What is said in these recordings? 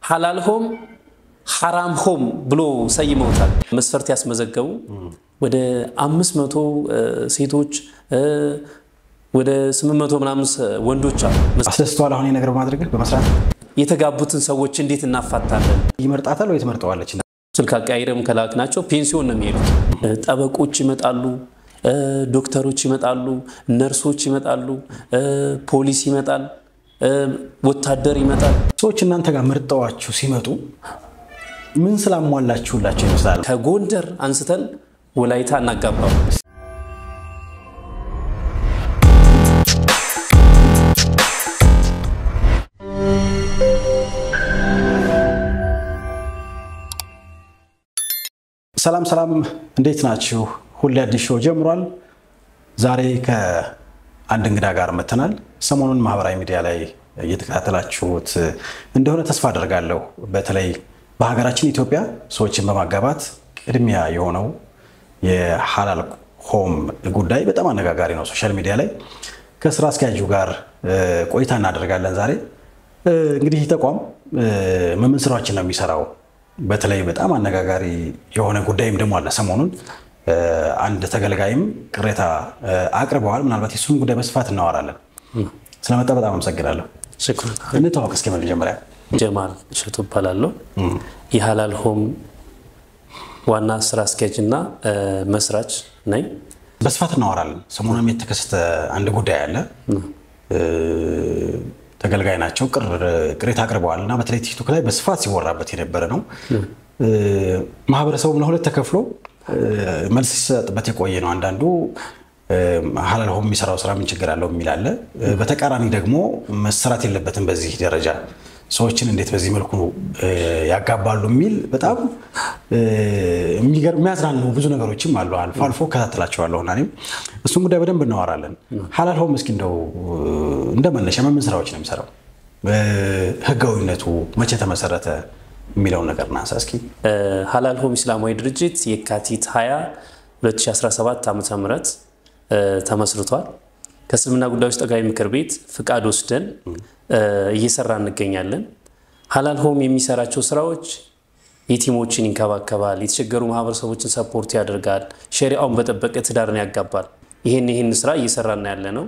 ሐላል ሆም ሐራም ሆም ብሎ ሰይመውታል። መስፈርት ያስመዘገቡ ወደ 500 ሴቶች፣ ወደ 800 ምናምን ወንዶች አሉ። አስደስተዋል። አሁን ነገር በማድረግ በመስራት የተጋቡትን ሰዎች እንዴት እናፋታለን? ይመርጣታል ወይ ትመርጠዋለች? ስልክ አቀያይረም ከላክናቸው ፔንሲዮን ነው የሚሄዱት። ጠበቆች ይመጣሉ፣ ዶክተሮች ይመጣሉ፣ ነርሶች ይመጣሉ፣ ፖሊስ ይመጣል፣ ወታደር ይመጣል። ሰዎች እናንተ ጋር መርጠዋችሁ ሲመጡ ምን ስላሟላችሁላቸው ይመስላል? ከጎንደር አንስተን ወላይታ እናጋባም። ሰላም ሰላም፣ እንዴት ናችሁ? ሁሌ አዲስ ሾው ጀምሯል። ዛሬ ከአንድ እንግዳ ጋር መተናል። ሰሞኑን ማህበራዊ ሚዲያ ላይ እየተከታተላችሁት እንደሆነ ተስፋ አደርጋለሁ። በተለይ በሀገራችን ኢትዮጵያ ሰዎችን በማጋባት ቅድሚያ የሆነው የሐላል ሆም ጉዳይ በጣም አነጋጋሪ ነው። Social media ላይ ከስራ አስኪያጁ ጋር ቆይታ እናደርጋለን ዛሬ። እንግዲህ ይህ ተቋም ምን ስራዎችን ነው የሚሰራው? በተለይ በጣም አነጋጋሪ የሆነ ጉዳይም ደግሞ አለ። ሰሞኑን አንድ ተገልጋይም ቅሬታ አቅርበዋል። ምናልባት የሱን ጉዳይ በስፋት እናወራለን። ስለመጣ በጣም አመሰግናለሁ። እንተዋወቅ እስኪ መጀመሪያ። ጀማል እሸቱ እባላለሁ። የሐላል ሆም ዋና ስራ አስኪያጅ እና መስራች ነኝ። በስፋት እናወራለን። ሰሞኑን የተከሰተ አንድ ጉዳይ አለ። ተገልጋይ ናቸው ቅሬታ አቅርበዋል እና በተለይ ቲክቶክ ላይ በስፋት ሲወራበት የነበረ ነው። ማህበረሰቡም ለሁለት ተከፍሎ መልስ ሲሰጥበት የቆየ ነው። አንዳንዱ ሐላል ሆም የሚሰራው ስራ ምን ችግር አለው የሚል አለ። በተቃራኒ ደግሞ መሰራት የለበትም በዚህ ደረጃ ሰዎችን እንዴት በዚህ መልኩ ያጋባሉ የሚል በጣም የሚያዝናኑ ብዙ ነገሮችም አሉ። አልፎ አልፎ እከታተላቸዋለሁ እና እኔም እሱን ጉዳይ በደንብ እናወራለን። ሐላል ሆም እስኪ እንደው እንደ መነሻ ምን ስራዎች ነው የሚሰራው፣ ህጋዊነቱ መቼ ተመሰረተ የሚለውን ነገር እናንሳ እስኪ። ሐላል ሆም እስላማዊ ድርጅት የካቲት 20 2017 ዓ.ም ተመስርቷል። ከእስልምና ጉዳዮች ጠቅላይ ምክር ቤት ፍቃድ ወስደን እየሰራ እንገኛለን። ሐላል ሆም የሚሰራቸው ስራዎች የቲሞችን ይንከባከባል፣ የተቸገሩ ማህበረሰቦችን support ያደርጋል፣ ሸሪዓውን በጠበቀ ትዳርን ያጋባል። ይህን ስራ እየሰራና ያለ ነው።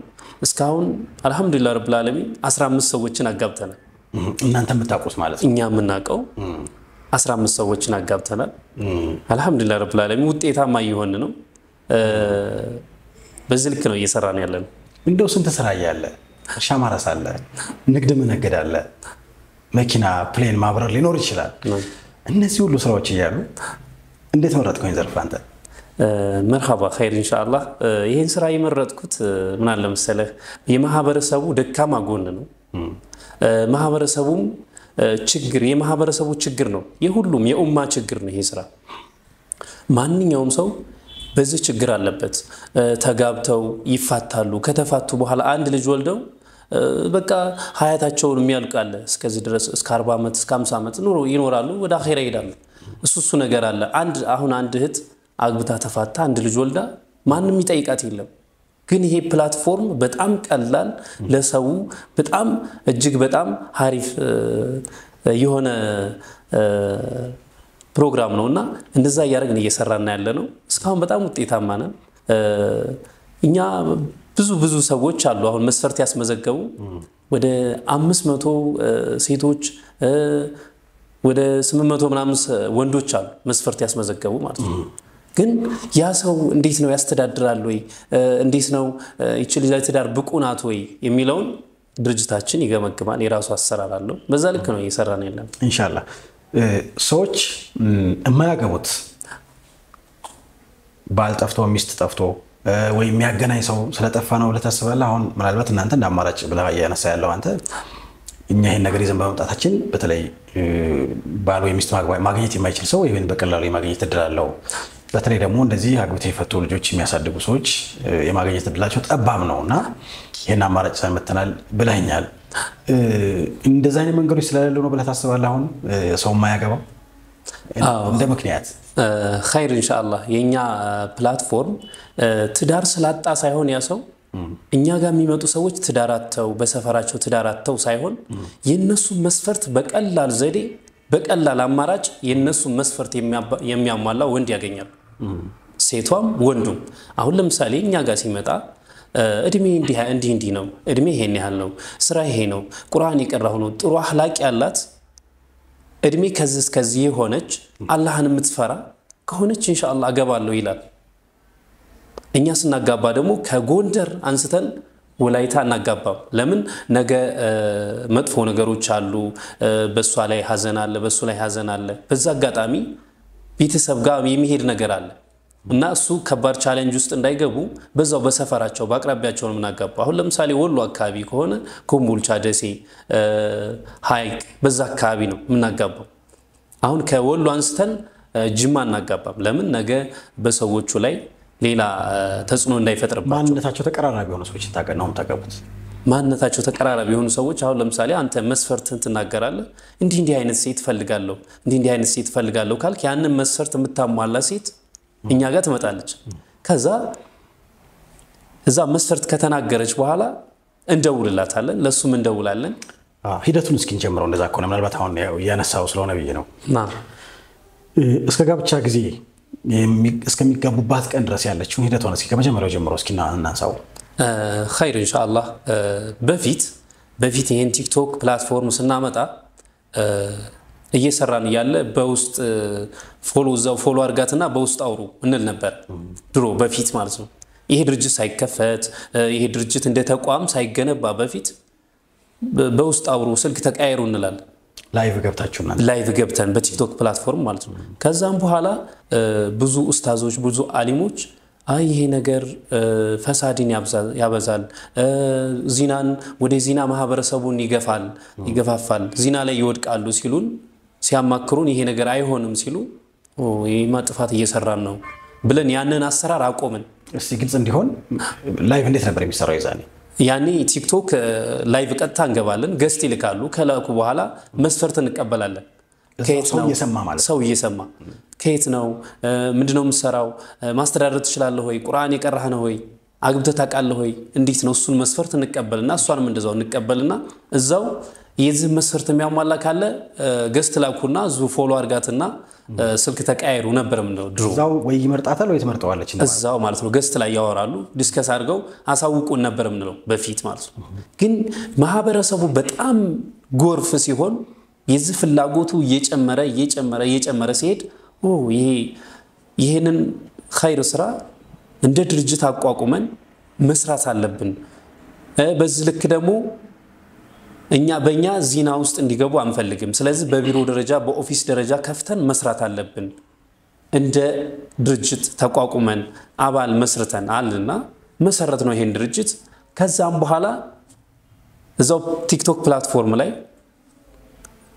እስካሁን አልሐምዱሊላህ ረብል ዓለሚን 15 ሰዎችን አጋብተናል። እናንተ የምታውቁት ማለት ነው? እኛ የምናውቀው 15 ሰዎችን አጋብተናል። አልሐምዱሊላህ ረብል ዓለሚን ውጤታማ እየሆን ነው። በዚህ ልክ ነው እየሰራን ያለ ነው። እንደው ስንት ስራ እያለ እርሻ ማረስ አለ፣ ንግድ መነገድ አለ፣ መኪና plane ማብረር ሊኖር ይችላል። እነዚህ ሁሉ ስራዎች እያሉ እንዴት መረጥከው ዘርፍ አንተ? መርሃባ ኸይር ኢንሻአላህ። ይህን ስራ የመረጥኩት ምን አለ መሰለህ የማህበረሰቡ ደካማ ጎን ነው። ማህበረሰቡም ችግር የማህበረሰቡ ችግር ነው፣ የሁሉም የኡማ ችግር ነው ይሄ ስራ። ማንኛውም ሰው በዚህ ችግር አለበት። ተጋብተው ይፋታሉ። ከተፋቱ በኋላ አንድ ልጅ ወልደው በቃ ሀያታቸውን የሚያልቅ አለ። እስከዚህ ድረስ እስከ 40 ዓመት እስከ 50 ዓመት ኑሮ ይኖራሉ፣ ወደ አኼራ ይሄዳሉ። እሱ ነገር አለ። አሁን አንድ እህት አግብታ ተፋታ አንድ ልጅ ወልዳ ማንም ይጠይቃት የለም። ግን ይሄ platform በጣም ቀላል ለሰው በጣም እጅግ በጣም ሀሪፍ የሆነ ፕሮግራም ነው እና እንደዛ እያደረግን እየሰራና ያለ ነው። እስካሁን በጣም ውጤታማ ነን። እኛ ብዙ ብዙ ሰዎች አሉ አሁን መስፈርት ያስመዘገቡ ወደ 500 ሴቶች፣ ወደ 800 ምናምን ወንዶች አሉ መስፈርት ያስመዘገቡ ማለት ነው። ግን ያ ሰው እንዴት ነው ያስተዳድራል ወይ፣ እንዴት ነው ይቺ ልጅ ለትዳር ብቁ ናት ወይ የሚለውን ድርጅታችን ይገመግማል። የራሱ አሰራር አለው። በዛ ልክ ነው እየሰራን ያለ ነው። ኢንሻላህ ሰዎች የማያገቡት ባል ጠፍቶ ሚስት ጠፍቶ ወይ የሚያገናኝ ሰው ስለጠፋ ነው ብለህ ታስባለህ? አሁን ምናልባት እናንተ እንደ አማራጭ ብለህ እያነሳ ያለው አንተ እኛ ይህን ነገር ይዘን በመምጣታችን በተለይ ባል ወይ ሚስት ማግኘት የማይችል ሰው ይህን በቀላሉ የማግኘት እድል አለው። በተለይ ደግሞ እንደዚህ አግብተው የፈቱ ልጆች የሚያሳድጉ ሰዎች የማግኘት እድላቸው ጠባብ ነው እና ይህን አማራጭ ይዘን መጥተናል ብለኸኛል። እንደዚህ አይነት መንገዶች ስለሌሉ ነው ብለህ ታስባለህ? አሁን ሰው የማያገባው እንደ ምክንያት ኸይር ኢንሻአላህ። የኛ platform ትዳር ስላጣ ሳይሆን ያ ሰው እኛ ጋር የሚመጡ ሰዎች ትዳር አጥተው በሰፈራቸው ትዳር አጥተው ሳይሆን የእነሱ መስፈርት በቀላል ዘዴ በቀላል አማራጭ የነሱ መስፈርት የሚያሟላ ወንድ ያገኛሉ። ሴቷም ወንዱም። አሁን ለምሳሌ እኛ ጋር ሲመጣ እድሜ እንዲህ እንዲህ እንዲህ ነው፣ እድሜ ይሄን ያህል ነው፣ ስራ ይሄ ነው፣ ቁርአን የቀራሁ ነው፣ ጥሩ አህላቅ ያላት፣ እድሜ ከዚህ እስከዚህ የሆነች፣ አላህን የምትፈራ ከሆነች ኢንሻአላህ አገባለሁ ይላል። እኛ ስናጋባ ደግሞ ከጎንደር አንስተን ወላይታ አናጋባም። ለምን? ነገ መጥፎ ነገሮች አሉ፣ በእሷ ላይ ሀዘን አለ፣ በእሱ ላይ ሀዘን አለ። በዛ አጋጣሚ ቤተሰብ ጋር የሚሄድ ነገር አለ እና እሱ ከባድ challenge ውስጥ እንዳይገቡ በዛው በሰፈራቸው በአቅራቢያቸው ነው የምናጋባው። አሁን ለምሳሌ ወሎ አካባቢ ከሆነ ኮምቦልቻ፣ ደሴ፣ ሀይቅ በዛ አካባቢ ነው የምናጋባው። አሁን ከወሎ አንስተን ጅማ አናጋባም። ለምን? ነገ በሰዎቹ ላይ ሌላ ተጽዕኖ እንዳይፈጥርባቸው። ማንነታቸው ተቀራራቢ የሆኑ ሰዎች ነው የምታገቡት? ማንነታቸው ተቀራራቢ የሆኑ ሰዎች፣ አሁን ለምሳሌ አንተ መስፈርትህን ትናገራለህ። እንዲህ እንዲህ አይነት ሴት እፈልጋለሁ፣ እንዲህ እንዲህ አይነት ሴት እፈልጋለሁ ካልክ ያንን መስፈርት የምታሟላ ሴት እኛ ጋር ትመጣለች። ከዛ እዛ መስፈርት ከተናገረች በኋላ እንደውልላታለን፣ ለእሱም እንደውላለን። ሂደቱን እስኪ እንጀምረው። እንደዛ ከሆነ ምናልባት አሁን እያነሳው ስለሆነ ብዬ ነው። እስከ ጋብቻ ጊዜ እስከሚጋቡባት ቀን ድረስ ያለችውን ሂደቷን እስኪ ከመጀመሪያው ጀምሮ እስኪ እናንሳው። ኸይር ኢንሻአላህ። በፊት በፊት ይሄን ቲክቶክ platform ስናመጣ እየሰራን እያለ በውስጥ follow እዛው follow አድርጋትና በውስጥ አውሩ እንል ነበር፣ ድሮ በፊት ማለት ነው። ይሄ ድርጅት ሳይከፈት፣ ይሄ ድርጅት እንደ ተቋም ሳይገነባ በፊት በውስጥ አውሩ፣ ስልክ ተቀያየሩ እንላለን። Live ገብታችሁ? Live ገብተን በቲክቶክ platform ማለት ነው። ከዛም በኋላ ብዙ ኡስታዞች፣ ብዙ አሊሞች አይ ይሄ ነገር ፈሳድን ያበዛል፣ ዚናን ወደ ዚና ማህበረሰቡን ይገፋል፣ ይገፋፋል፣ ዚና ላይ ይወድቃሉ ሲሉን፣ ሲያማክሩን፣ ይሄ ነገር አይሆንም ሲሉ ይሄማ ጥፋት እየሰራን ነው ብለን ያንን አሰራር አቆምን። እስቲ ግልጽ እንዲሆን live እንዴት ነበር የሚሰራው የዛኔ? ያኔ ቲክቶክ live ቀጥታ እንገባለን። Guest ይልካሉ። ከላኩ በኋላ መስፈርት እንቀበላለን። ሰው እየሰማ ማለት? ሰው እየሰማ፣ ከየት ነው፣ ምንድነው የምትሰራው፣ ማስተዳደር ትችላለህ ወይ፣ ቁርአን የቀራህ ነው ወይ፣ አግብተህ ታውቃለህ ወይ፣ እንዴት ነው? እሱን መስፈርት እንቀበልና እሷንም እንደዛው እንቀበልና እዛው የዚህ መስፈርት የሚያሟላ ካለ guest ላኩና እዙ follow አድርጋትና ስልክ ተቀያየሩ ነበር የምንለው ድሮ። እዛው ወይ ይመርጣታል ወይ ትመርጠዋለች። እዛው ማለት ነው። Guest ላይ ያወራሉ፣ discuss አድርገው አሳውቁን ነበር የምንለው በፊት ማለት ነው። ግን ማህበረሰቡ በጣም ጎርፍ ሲሆን የዚህ ፍላጎቱ እየጨመረ እየጨመረ እየጨመረ ሲሄድ ይሄ ይህንን ኸይር ስራ እንደ ድርጅት አቋቁመን መስራት አለብን። በዚህ ልክ ደግሞ እኛ በእኛ ዚና ውስጥ እንዲገቡ አንፈልግም። ስለዚህ በቢሮ ደረጃ በ office ደረጃ ከፍተን መስራት አለብን። እንደ ድርጅት ተቋቁመን አባል መስርተን አልና መሰረት ነው ይሄን ድርጅት። ከዛም በኋላ እዛው ቲክቶክ platform ላይ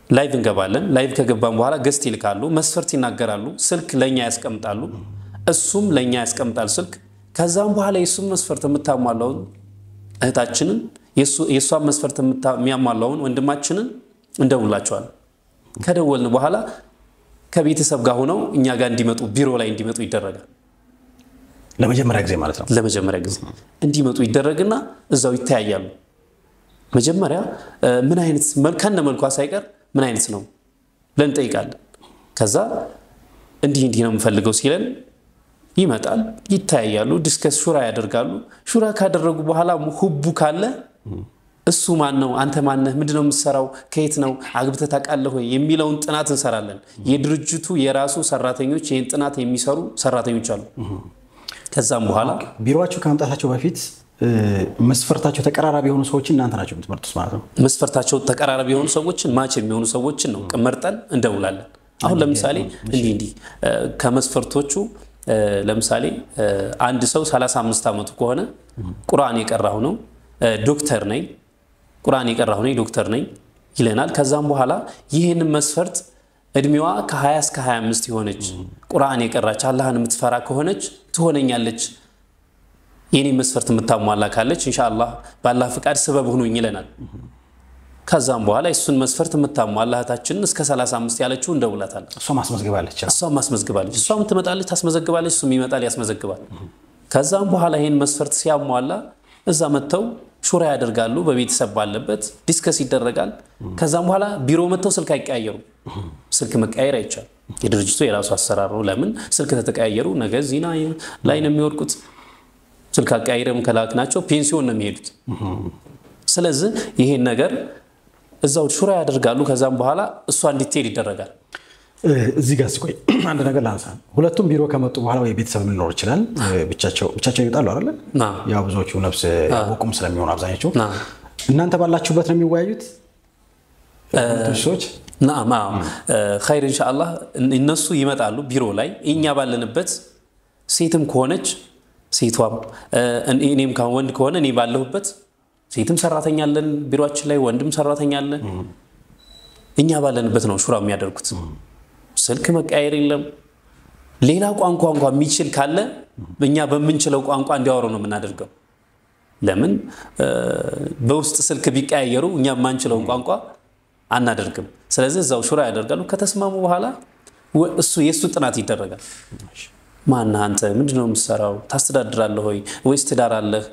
live እንገባለን። Live ከገባን በኋላ guest ይልካሉ፣ መስፈርት ይናገራሉ፣ ስልክ ለኛ ያስቀምጣሉ፣ እሱም ለኛ ያስቀምጣል ስልክ። ከዛም በኋላ የእሱም መስፈርት የምታሟላውን እህታችንን፣ የእሷን መስፈርት የሚያሟላውን ወንድማችንን እንደውላቸዋለን። ከደወልን በኋላ ከቤተሰብ ጋር ሆነው እኛ ጋር እንዲመጡ፣ ቢሮ ላይ እንዲመጡ ይደረጋል። ለመጀመሪያ ጊዜ ማለት ነው። ለመጀመሪያ ጊዜ እንዲመጡ ይደረግና እዛው ይተያያሉ። መጀመሪያ ምን አይነት ከነ መልኳ ሳይቀር ምን አይነት ነው ብለን እንጠይቃለን። ከዛ እንዲህ እንዲህ ነው የምፈልገው ሲለን ይመጣል፣ ይተያያሉ፣ discuss ሹራ ያደርጋሉ። ሹራ ካደረጉ በኋላ ሁቡ ካለ እሱ ማን ነው፣ አንተ ማነህ፣ ምንድን ነው የምትሰራው፣ ከየት ነው፣ አግብተህ ታውቃለህ ወይ የሚለውን ጥናት እንሰራለን። የድርጅቱ የራሱ ሰራተኞች ይህን ጥናት የሚሰሩ ሰራተኞች አሉ። ከዛም በኋላ ቢሮአችሁ ከመምጣታቸው በፊት መስፈርታቸው ተቀራራቢ የሆኑ ሰዎችን እናንተ ናቸው የምትመርጡት ማለት ነው? መስፈርታቸው ተቀራራቢ የሆኑ ሰዎችን፣ match የሚሆኑ ሰዎችን ነው መርጠን እንደውላለን። አሁን ለምሳሌ እንዲህ እንዲህ ከመስፈርቶቹ ለምሳሌ አንድ ሰው 35 ዓመቱ ከሆነ፣ ቁርአን የቀራሁ ነው፣ ዶክተር ነኝ፣ ቁርአን የቀራሁ ነኝ፣ ዶክተር ነኝ ይለናል። ከዛም በኋላ ይህንን መስፈርት እድሜዋ ከ20 እስከ 25 የሆነች፣ ቁርአን የቀራች፣ አላህን የምትፈራ ከሆነች ትሆነኛለች። የኔ መስፈርት የምታሟላ ካለች ኢንሻአላህ በአላህ ፍቃድ ስበብ ሁኑኝ ይለናል። ከዛም በኋላ የእሱን መስፈርት የምታሟላ እህታችንን እስከ 35 ያለችው እንደውላታለን። እሷ ማስመዝግባለች። እሷም ማስመዝግባለች። እሷም ትመጣለች፣ ታስመዘግባለች። እሱም ይመጣል፣ ያስመዘግባል። ከዛም በኋላ ይሄን መስፈርት ሲያሟላ እዛ መጥተው ሹራ ያደርጋሉ። በቤተሰብ ባለበት discuss ይደረጋል። ከዛም በኋላ ቢሮ መጥተው ስልክ አይቀያየሩም። ስልክ መቀያየር አይቻልም። የድርጅቱ የራሱ አሰራር ነው። ለምን ስልክ ተተቀያየሩ ነገ ዚና ላይ ነው የሚወድቁት። ስልክ አቀያይረም ከላክናቸው ፔንሲዮን ነው የሚሄዱት። ስለዚህ ይሄን ነገር እዛው ሹራ ያደርጋሉ። ከዛም በኋላ እሷ እንዲትሄድ ይደረጋል። እዚህ ጋር ቆይ አንድ ነገር ላንሳ። ሁለቱም ቢሮ ከመጡ በኋላ ወይ ቤተሰብ ሊኖር ይችላል፣ ብቻቸው ይወጣሉ አይደለ? ያው ብዙዎቹ ነፍስ ያወቁም ስለሚሆኑ አብዛኞቹ እናንተ ባላችሁበት ነው የሚወያዩት ሰዎች። ናም ኸይር ኢንሻአላህ። እነሱ ይመጣሉ ቢሮ ላይ እኛ ባለንበት፣ ሴትም ከሆነች ሴቷም እኔም ወንድ ከሆነ እኔ ባለሁበት፣ ሴትም ሰራተኛ አለን ቢሮአችን ላይ፣ ወንድም ሰራተኛ አለን። እኛ ባለንበት ነው ሹራ የሚያደርጉት። ስልክ መቀያየር የለም። ሌላ ቋንቋ እንኳ የሚችል ካለ እኛ በምንችለው ቋንቋ እንዲያወሩ ነው የምናደርገው። ለምን በውስጥ ስልክ ቢቀያየሩ እኛ የማንችለውን ቋንቋ አናደርግም። ስለዚህ እዛው ሹራ ያደርጋሉ። ከተስማሙ በኋላ እሱ የእሱ ጥናት ይደረጋል። ማነህ አንተ? ምንድነው የምትሰራው? ታስተዳድራለህ ወይ? ወይስ ትዳር አለህ?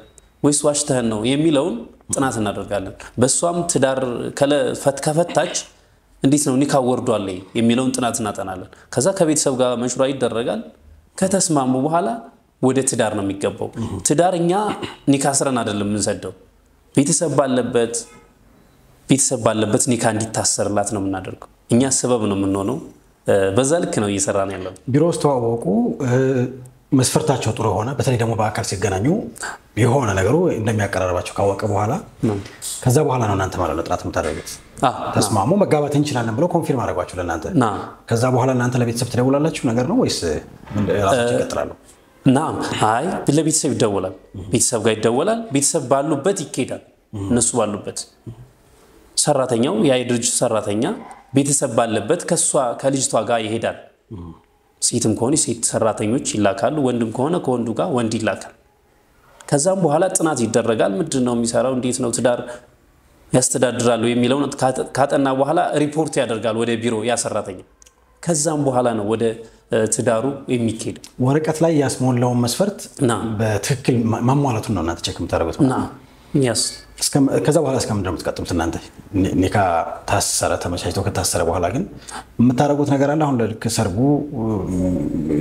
ወይስ ዋሽተህን ነው የሚለውን ጥናት እናደርጋለን። በእሷም ትዳር ከፈታች እንዴት ነው ኒካ ወርዷል የሚለውን ጥናት እናጠናለን። ከዛ ከቤተሰብ ጋር መሽራ ይደረጋል። ከተስማሙ በኋላ ወደ ትዳር ነው የሚገባው። ትዳር እኛ ኒካ አስረን አይደለም የምንሰደው፣ ቤተሰብ ባለበት ኒካ እንዲታሰርላት ነው የምናደርገው። እኛ ሰበብ ነው የምንሆነው። በዛ ልክ ነው እየሰራን ያለው። ቢሮ ውስጥ ተዋወቁ፣ መስፈርታቸው ጥሩ የሆነ በተለይ ደግሞ በአካል ሲገናኙ የሆነ ነገሩ እንደሚያቀራርባቸው ካወቀ በኋላ ከዛ በኋላ ነው እናንተ ማለት ነው ጥናት የምታደርጉት። ተስማሙ፣ መጋባት እንችላለን ብለው confirm አደረጓቸው ለእናንተ። ከዛ በኋላ እናንተ ለቤተሰብ ትደውላላችሁ ነገር ነው ወይስ ራሳቸው ይቀጥላሉ? ናም አይ ለቤተሰብ ይደወላል። ቤተሰብ ጋር ይደወላል። ቤተሰብ ባሉበት ይኬዳል። እነሱ ባሉበት ሰራተኛው ያ የድርጅቱ ሰራተኛ ቤተሰብ ባለበት ከሷ ከልጅቷ ጋር ይሄዳል። ሴትም ከሆነ ሴት ሰራተኞች ይላካሉ፣ ወንድም ከሆነ ከወንዱ ጋር ወንድ ይላካል። ከዛም በኋላ ጥናት ይደረጋል። ምንድን ነው የሚሰራው፣ እንዴት ነው ትዳር ያስተዳድራሉ የሚለውን ካጠና በኋላ ሪፖርት ያደርጋል ወደ ቢሮ ያ ሰራተኛ። ከዛም በኋላ ነው ወደ ትዳሩ የሚኬደው። ወረቀት ላይ ያስሞላውን መስፈርት በትክክል ማሟላቱን ነው እናንተ check የምታደርጉት። ከዛ በኋላ እስከምንድን ነው የምትቀጥሉት እናንተ? ኒካ ታሰረ፣ ተመቻችቶ ከታሰረ በኋላ ግን የምታደርጉት ነገር አለ? አሁን ልክ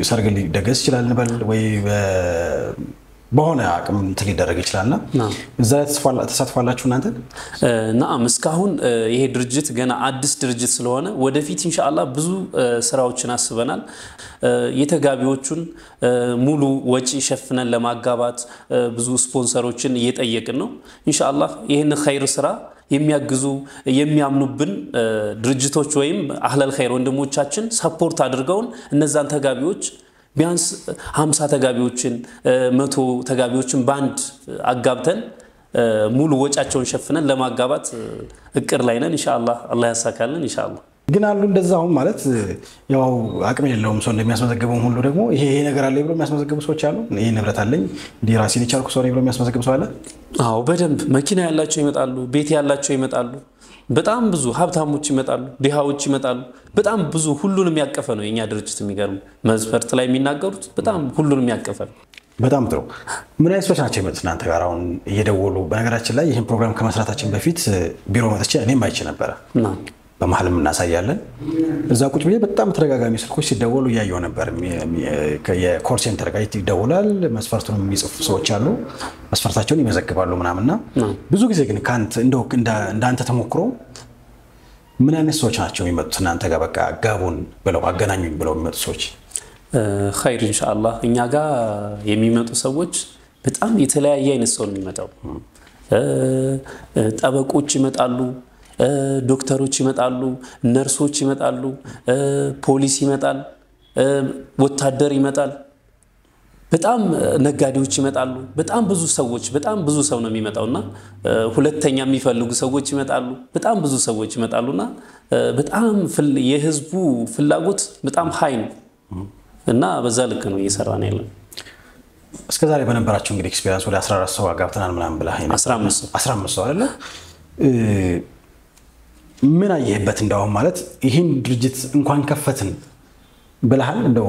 ሰርግ ሊደገስ ይችላል እንበል ወይ በሆነ አቅም እንትን ሊደረግ ይችላልና እዛ ላይ ተሳትፏላችሁ እናንተ? ናም እስካሁን ይሄ ድርጅት ገና አዲስ ድርጅት ስለሆነ ወደፊት ኢንሻአላህ ብዙ ስራዎችን አስበናል። የተጋቢዎቹን ሙሉ ወጪ ሸፍነን ለማጋባት ብዙ ስፖንሰሮችን እየጠየቅን ነው። ኢንሻአላህ ይህን ኸይር ስራ የሚያግዙ የሚያምኑብን ድርጅቶች ወይም አህለል ኸይር ወንድሞቻችን support አድርገውን እነዛን ተጋቢዎች ቢያንስ 50 ተጋቢዎችን 100 ተጋቢዎችን ባንድ አጋብተን ሙሉ ወጫቸውን ሸፍነን ለማጋባት እቅድ ላይ ነን። ኢንሻአላህ አላህ ያሳካልን። ኢንሻአላህ ግን አሉ እንደዛ አሁን ማለት ያው አቅም የለውም ሰው እንደሚያስመዘግበው ሁሉ ደግሞ ይሄ ነገር አለ ብሎ የሚያስመዘግቡ ሰዎች አሉ። ይሄ ንብረት አለኝ እንዲህ ራሴን የቻልኩ ሰው ነኝ ብሎ የሚያስመዘግብ ሰው አለ። አዎ በደንብ መኪና ያላቸው ይመጣሉ፣ ቤት ያላቸው ይመጣሉ፣ በጣም ብዙ ሀብታሞች ይመጣሉ፣ ድሃዎች ይመጣሉ። በጣም ብዙ ሁሉንም ያቀፈ ነው የኛ ድርጅት። የሚገርም መስፈርት ላይ የሚናገሩት በጣም ሁሉንም ያቀፈ ነው። በጣም ጥሩ። ምን አይነት ሰዎች ናቸው የመጡት እናንተ ጋር አሁን እየደወሉ? በነገራችን ላይ ይህን ፕሮግራም ከመስራታችን በፊት ቢሮ መጥቼ እኔም አይቼ ነበረ። በመሀልም እናሳያለን። እዛ ቁጭ ብዬ በጣም ተደጋጋሚ ስልኮች ሲደወሉ እያየሁ ነበር። የ call center ጋር ይደውላል። መስፈርቱን የሚጽፉ ሰዎች አሉ፣ መስፈርታቸውን ይመዘግባሉ ምናምንና ብዙ ጊዜ ግን እንደው እንዳንተ ተሞክሮ ምን አይነት ሰዎች ናቸው የሚመጡት እናንተ ጋር? በቃ አጋቡን ብለው አገናኙኝ ብለው የሚመጡ ሰዎች? ኸይር ኢንሻአላህ እኛ ጋር የሚመጡ ሰዎች በጣም የተለያየ አይነት ሰው ነው የሚመጣው። ጠበቆች ይመጣሉ፣ ዶክተሮች ይመጣሉ፣ ነርሶች ይመጣሉ፣ ፖሊስ ይመጣል፣ ወታደር ይመጣል፣ በጣም ነጋዴዎች ይመጣሉ። በጣም ብዙ ሰዎች በጣም ብዙ ሰው ነው የሚመጣውና ሁለተኛ የሚፈልጉ ሰዎች ይመጣሉ። በጣም ብዙ ሰዎች ይመጣሉና በጣም የህዝቡ ፍላጎት በጣም high ነው እና በዛ ልክ ነው እየሰራን ያለው። እስከዛሬ በነበራቸው እንግዲህ experience ወደ 14 ሰው አጋብተናል ምናምን ብለህ 15 ሰው አይደለ? ምን አየህበት? እንደውም ማለት ይህን ድርጅት እንኳን ከፈትን ብለሃል። እንደው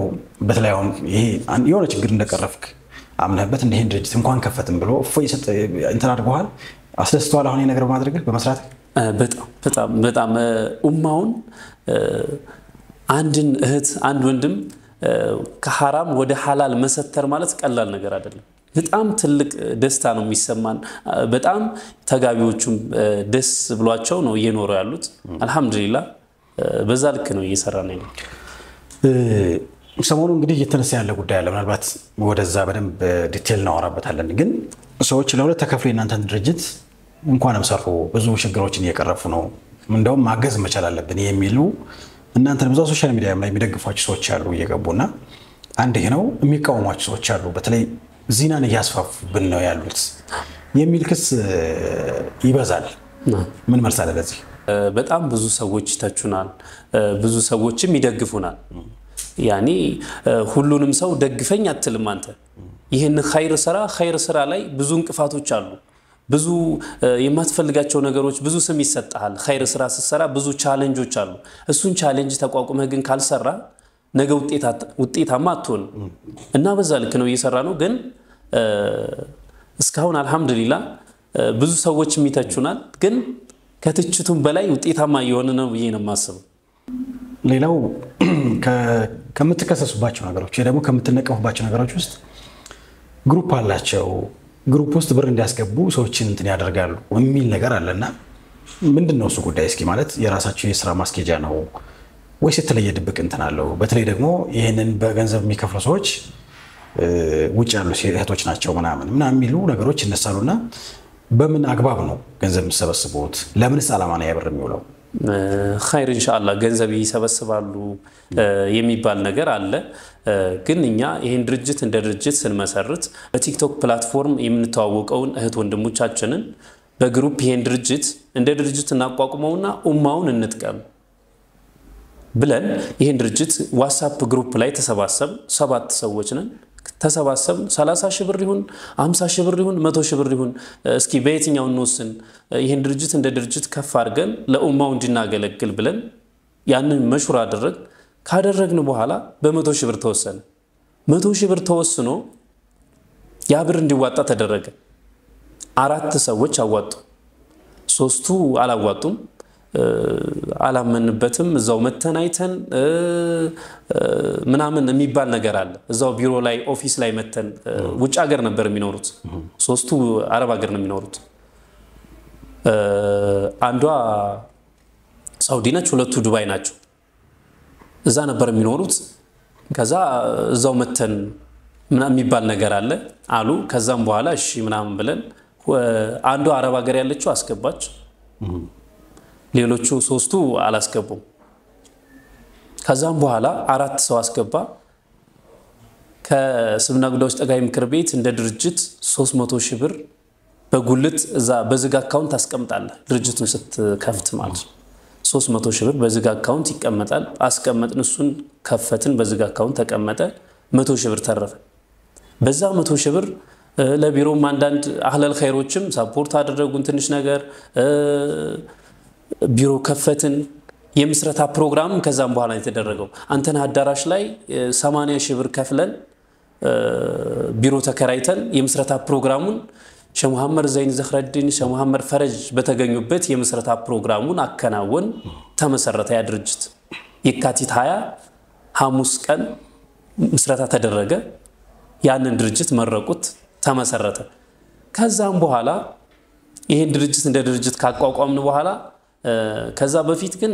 በተለይ አሁን ይሄ የሆነ ችግር እንደቀረፍክ አምነህበት እንደ ይህን ድርጅት እንኳን ከፈትን ብሎ እፎይ እንትን አድርገዋል፣ አስደስተዋል። አሁን ይሄ ነገር በማድረግህ በመስራት በጣም በጣም በጣም ኡማውን አንድን እህት አንድ ወንድም ከሐራም ወደ ሐላል መሰተር ማለት ቀላል ነገር አይደለም። በጣም ትልቅ ደስታ ነው የሚሰማን። በጣም ተጋቢዎቹም ደስ ብሏቸው ነው እየኖሩ ያሉት። አልሐምዱሊላህ በዛ ልክ ነው እየሰራ ነው ያለው። ሰሞኑ እንግዲህ እየተነሳ ያለ ጉዳይ አለ። ምናልባት ወደዛ በደንብ detail እናወራበታለን። ግን ሰዎች ለሁለት ተከፍሎ የእናንተን ድርጅት እንኳንም ሰሩ፣ ብዙ ችግሮችን እየቀረፉ ነው፣ እንደውም ማገዝ መቻል አለብን የሚሉ እናንተን ብዙ social media ላይ የሚደግፏቸው ሰዎች አሉ እየገቡና፣ አንድ ይሄ ነው። የሚቃወሟቸው ሰዎች አሉ። በተለይ ዚናን እያስፋፉብን ነው ያሉት የሚል ክስ ይበዛል። ምን መልስ አለ ለዚህ? በጣም ብዙ ሰዎች ይተቹናል፣ ብዙ ሰዎችም ይደግፉናል። ያኔ ሁሉንም ሰው ደግፈኝ አትልም አንተ። ይህን ኸይር ስራ ላይ ብዙ እንቅፋቶች አሉ። ብዙ የማትፈልጋቸው ነገሮች፣ ብዙ ስም ይሰጥሃል። ኸይር ስራ ስትሰራ ብዙ challenge ኦች አሉ። እሱን challenge ተቋቁመህ ግን ካልሰራ ነገ ውጤታማ አትሆንም እና በዛ ልክ ነው እየሰራ ነው። ግን እስካሁን አልሐምዱሊላ ብዙ ሰዎች የሚተቹናል፣ ግን ከትችቱም በላይ ውጤታማ እየሆነ ነው ብዬ ነው የማስበው። ሌላው ከምትከሰሱባቸው ነገሮች ወይ ደግሞ ከምትነቀፉባቸው ነገሮች ውስጥ group አላቸው፣ group ውስጥ ብር እንዲያስገቡ ሰዎችን እንትን ያደርጋሉ የሚል ነገር አለና ምንድን ነው እሱ ጉዳይ? እስኪ ማለት የራሳቸው የስራ ማስኬጃ ነው ወይስ የተለየ ድብቅ እንትን አለው? በተለይ ደግሞ ይህንን በገንዘብ የሚከፍሉ ሰዎች ውጭ ያሉ እህቶች ናቸው ምናምን ምናምን የሚሉ ነገሮች ይነሳሉና በምን አግባብ ነው ገንዘብ የምሰበስቡት? ለምንስ ዓላማ ነው ያ ብር የሚውለው? ኸይር ኢንሻአላህ ገንዘብ ይሰበስባሉ የሚባል ነገር አለ። ግን እኛ ይህን ድርጅት እንደ ድርጅት ስንመሰርት በቲክቶክ platform የምንተዋወቀውን እህት ወንድሞቻችንን በ group ይህን ድርጅት እንደ ድርጅት እናቋቁመውና ኡማውን እንጥቀም ብለን ይህን ድርጅት ዋትሳፕ group ላይ ተሰባሰብ። 7 ሰዎች ነን። ተሰባሰብን። 30 ሺህ ብር ይሁን፣ 50 ሺህ ብር ይሁን፣ 100 ሺህ ብር ይሁን፣ እስኪ በየትኛው እንወስን፣ ይህን ድርጅት እንደ ድርጅት ከፍ አድርገን ለኡማው እንድናገለግል ብለን ያንን መሹራ አደረግ። ካደረግን በኋላ በ100 ሺህ ብር ተወሰነ። 100 ሺህ ብር ተወስኖ ያ ብር እንዲዋጣ ተደረገ። 4 ሰዎች አዋጡ፣ 3ቱ አላዋጡም። አላመንበትም። እዛው መተን አይተን ምናምን የሚባል ነገር አለ። እዛው ቢሮ ላይ office ላይ መተን፣ ውጭ ሀገር ነበር የሚኖሩት። 3ቱ አረብ ሀገር ነው የሚኖሩት። አንዷ ሳውዲ ነች፣ 2ቱ ዱባይ ናቸው። እዛ ነበር የሚኖሩት። ከዛ እዛው መተን ምናምን የሚባል ነገር አለ አሉ። ከዛም በኋላ እሺ ምናምን ብለን አንዷ አረብ ሀገር ያለችው አስገባች። ሌሎቹ 3ቱ አላስገቡም። ከዛም በኋላ 4 ሰው አስገባ። ከእስልምና ጉዳዮች ጠቅላይ ምክር ቤት እንደ ድርጅት 300 ሺህ ብር በጉልት እዛ በዝግ account ታስቀምጣለህ፣ ድርጅቱን ስትከፍት ማለት ነው። 300 ሺህ ብር በዝግ account ይቀመጣል። አስቀመጥን፣ እሱን ከፈትን፣ በዝግ account ተቀመጠ። 100 ሺህ ብር ተረፈ። በዛ 100 ሺህ ብር ለቢሮም አንዳንድ አህለል ኸይሮችም support አደረጉን ትንሽ ነገር፣ ቢሮ ከፈትን። የምስረታ ፕሮግራም ከዛም በኋላ የተደረገው አንተና አዳራሽ ላይ 80 ሺህ ብር ከፍለን ቢሮ ተከራይተን የምስረታ ፕሮግራሙን ሸህ መሐመድ ዘይን ዘኽረዲን፣ ሸህ መሐመድ ፈረጅ በተገኙበት የምስረታ ፕሮግራሙን አከናወን። ተመሰረተ ያ ድርጅት። የካቲት 20 ሐሙስ ቀን ምስረታ ተደረገ። ያንን ድርጅት መረቁት፣ ተመሰረተ። ከዛም በኋላ ይህን ድርጅት እንደ ድርጅት ካቋቋምን በኋላ፣ ከዛ በፊት ግን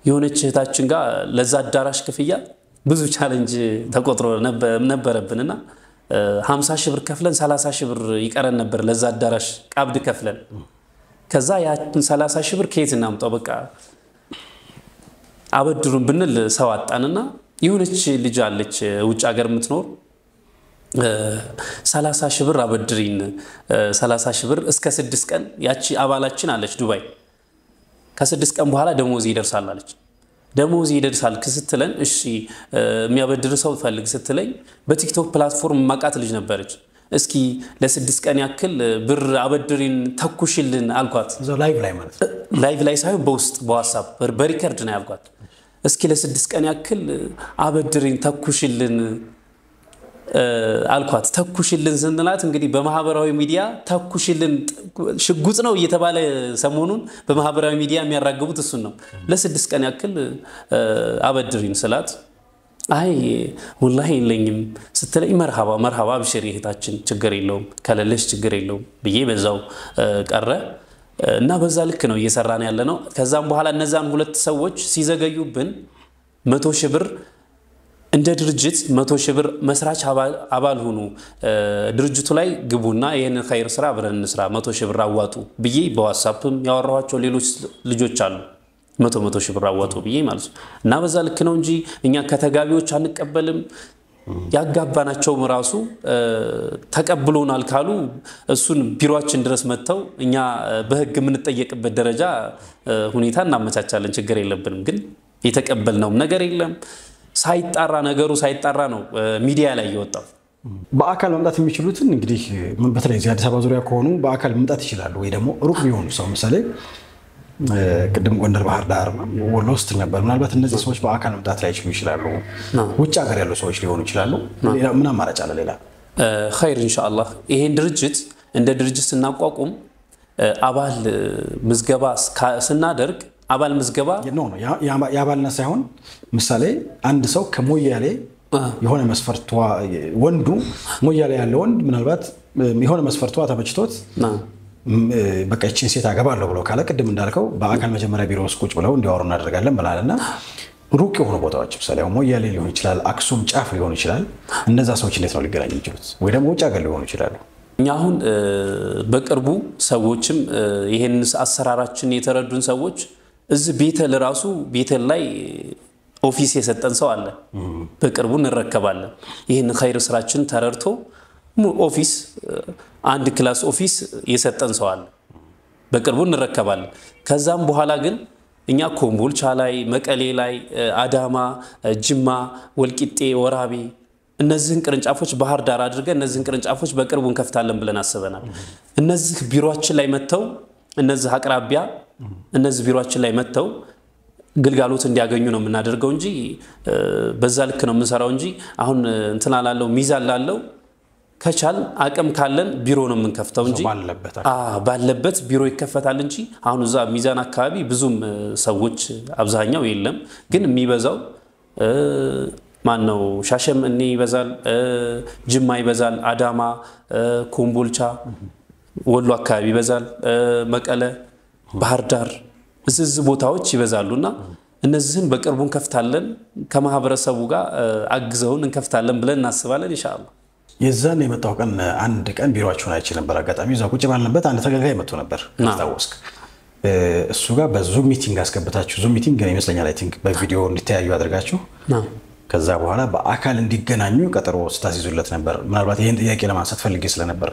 የሆነች እህታችን ጋር ለዛ አዳራሽ ክፍያ ብዙ challenge ተቆጥሮ ነበረብንና 50 ሺህ ብር ከፍለን 30 ሺህ ብር ይቀረን ነበር ለዛ አዳራሽ ቀብድ ከፍለን። ከዛ ያችን 30 ሺህ ብር ከየት እናምጣው? በቃ አበድሩን ብንል ሰው አጣንና የሆነች ልጅ አለች ውጭ ሀገር የምትኖር፣ 30 ሺህ ብር አበድሪን፣ 30 ሺህ ብር እስከ 6 ቀን፣ ያቺ አባላችን አለች ዱባይ፣ ከ6 ቀን በኋላ ደሞዝ ይደርሳል አለች። ደሞዝ ይደርሳል ስትለን እሺ የሚያበድር ሰው ፈልግ ስትለኝ በቲክቶክ platform ማቃት ልጅ ነበረች። እስኪ ለ6 ቀን ያክል ብር አበድሪን ተኩሽልን አልኳት። ላይቭ ላይ ማለት ነው? ላይቭ ላይ ሳይሆን በውስጥ በዋትሳፕ በ record ነው ያልኳት። እስኪ ለ6 ቀን ያክል አበድሪን ተኩሽልን አልኳት። ተኩሽልን ስንላት እንግዲህ በማህበራዊ ሚዲያ ተኩሽልን ሽጉጥ ነው እየተባለ ሰሞኑን በማህበራዊ ሚዲያ የሚያራግቡት እሱን ነው። ለ6 ቀን ያክል አበድሪን ስላት አይ ወላሂ የለኝም ስትለኝ መርሃባ መርሃባ አብሽሪ እህታችን ችግር የለውም ከሌለሽ ችግር የለውም ብዬ በዛው ቀረ እና በዛ ልክ ነው እየሰራን ያለ ነው። ከዛም በኋላ እነዛን 2 ሰዎች ሲዘገዩብን 100 ሺህ ብር እንደ ድርጅት 100 ሺህ ብር መስራች አባል ሁኑ ድርጅቱ ላይ ግቡና ይሄንን ኸይር ስራ አብረን እንስራ 100 ሺህ ብር አዋጡ ብዬ በዋትስአፕም ያወራኋቸው ሌሎች ልጆች አሉ። 100 ሺህ ብር አዋጡ ብዬ ማለት ነው። እና በዛ ልክ ነው እንጂ እኛ ከተጋቢዎች አንቀበልም። ያጋባናቸውም ራሱ ተቀብሎናል ካሉ እሱን ቢሮአችን ድረስ መጥተው እኛ በህግ የምንጠየቅበት ደረጃ ሁኔታ እናመቻቻለን። ችግር የለብንም። ግን የተቀበልነውም ነገር የለም። ሳይጣራ ነገሩ ሳይጣራ ነው ሚዲያ ላይ የወጣው። በአካል መምጣት የሚችሉትን እንግዲህ በተለይ እዚህ አዲስ አበባ ዙሪያ ከሆኑ በአካል መምጣት ይችላሉ። ወይ ደግሞ ሩቅ ቢሆኑ ሰው ምሳሌ ቅድም ጎንደር፣ ባህር ዳር፣ ወሎ ውስጥ ነበር። ምናልባት እነዚህ ሰዎች በአካል መምጣት ላይችሉ ይችላሉ። ውጭ ሀገር ያሉ ሰዎች ሊሆኑ ይችላሉ። ሌላ ምን አማራጭ አለ? ሌላ ኸይር ኢንሻአላህ ይሄን ድርጅት እንደ ድርጅት ስናቋቁም አባል ምዝገባ ስናደርግ አባል ምዝገባ no የአባልነት ሳይሆን ምሳሌ አንድ ሰው ከሞያሌ የሆነ መስፈርቷ ወንዱ ሞያሌ ያለ ወንድ ምናልባት የሆነ መስፈርቷ ተመችቶት በቃ ይህችን ሴት አገባለሁ ብሎ ካለ ቅድም እንዳልከው በአካል መጀመሪያ ቢሮ ውስጥ ቁጭ ብለው እንዲያወሩ እናደርጋለን ብለናልና ሩቅ የሆኑ ቦታዎች ምሳሌ ሞያሌ ሊሆን ይችላል፣ አክሱም ጫፍ ሊሆን ይችላል። እነዛ ሰዎች እንዴት ነው ሊገናኙ የሚችሉት? ወይ ደግሞ ውጭ ሀገር ሊሆኑ ይችላሉ። እኛ አሁን በቅርቡ ሰዎችም ይሄን አሰራራችን የተረዱን ሰዎች እዚህ ቤተል ራሱ ቤተል ላይ office የሰጠን ሰው አለ። በቅርቡ እንረከባለን። ይሄን ኸይር ስራችን ተረድቶ office አንድ class office የሰጠን ሰው አለ። በቅርቡ እንረከባለን። ከዛም በኋላ ግን እኛ ኮምቦልቻ ላይ፣ መቀሌ ላይ፣ አዳማ፣ ጅማ፣ ወልቂጤ፣ ወራቤ እነዚህን ቅርንጫፎች ባህር ዳር አድርገን እነዚህን ቅርንጫፎች በቅርቡ እንከፍታለን ብለን አስበናል። እነዚህ ቢሮአችን ላይ መጥተው እነዚህ አቅራቢያ እነዚህ ቢሮአችን ላይ መጥተው ግልጋሎት እንዲያገኙ ነው የምናደርገው እንጂ በዛ ልክ ነው የምንሰራው እንጂ አሁን እንትና ላለው ሚዛን ላለው ከቻል አቅም ካለን ቢሮ ነው የምንከፍተው እንጂ ባለበት ቢሮ ይከፈታል እንጂ አሁን እዛ ሚዛን አካባቢ ብዙም ሰዎች አብዛኛው የለም። ግን የሚበዛው ማን ነው? ሻሸመኔ ይበዛል፣ ጅማ ይበዛል፣ አዳማ፣ ኮምቦልቻ፣ ወሎ አካባቢ ይበዛል፣ መቀለ፣ ባህር ዳር እዚህ ቦታዎች ይበዛሉና እነዚህን በቅርቡ እንከፍታለን። ከማህበረሰቡ ጋር አግዘውን እንከፍታለን ብለን እናስባለን ኢንሻአላህ። የዛን የመጣው ቀን አንድ ቀን ቢሮአችሁን አይቼ ነበር። አጋጣሚ እዛ ቁጭ ባልንበት አንድ ተገልጋይ መጥቶ ነበር ካስታወስክ። እሱ ጋር በ Zoom meeting አስገብታችሁ Zoom meeting ይመስለኛል I think በቪዲዮ እንዲተያዩ አድርጋችሁ ከዛ በኋላ በአካል እንዲገናኙ ቀጠሮ ስታስይዙለት ነበር። ምናልባት ይሄን ጥያቄ ለማንሳት ፈልጌ ስለነበር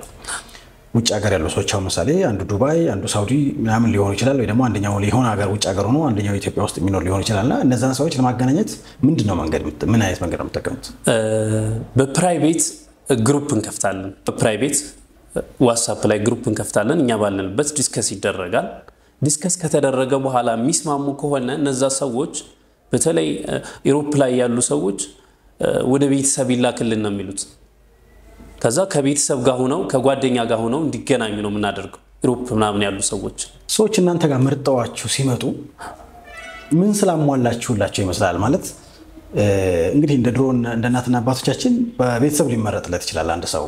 ውጭ ሀገር ያሉ ሰዎች አሁን ምሳሌ አንዱ ዱባይ አንዱ ሳውዲ ምናምን ሊሆኑ ይችላል፣ ወይ ደግሞ አንደኛው የሆነ ሀገር ውጭ ሀገር ሆኖ አንደኛው ኢትዮጵያ ውስጥ የሚኖር ሊሆን ይችላልና እነዛን ሰዎች ለማገናኘት ምንድነው መንገድ ምን አይነት መንገድ ነው የምትጠቀሙት? በ private group እንከፍታለን። በ private ዋትስአፕ ላይ group እንከፍታለን። እኛ ባለንበት discuss ይደረጋል። discuss ከተደረገ በኋላ የሚስማሙ ከሆነ እነዛ ሰዎች በተለይ Europe ላይ ያሉ ሰዎች ወደ ቤተሰብ ይላክልን ነው የሚሉት። ከዛ ከቤተሰብ ጋር ሆነው ከጓደኛ ጋር ሆነው እንዲገናኙ ነው የምናደርገው። Europe ምናምን ያሉ ሰዎች እናንተ ጋር መርጠዋችሁ ሲመጡ ምን ስላሟላችሁላቸው ይመስላል? ማለት እንግዲህ እንደ ድሮ እንደ እናትና አባቶቻችን በቤተሰብ ሊመረጥለት ይችላል። አንድ ሰው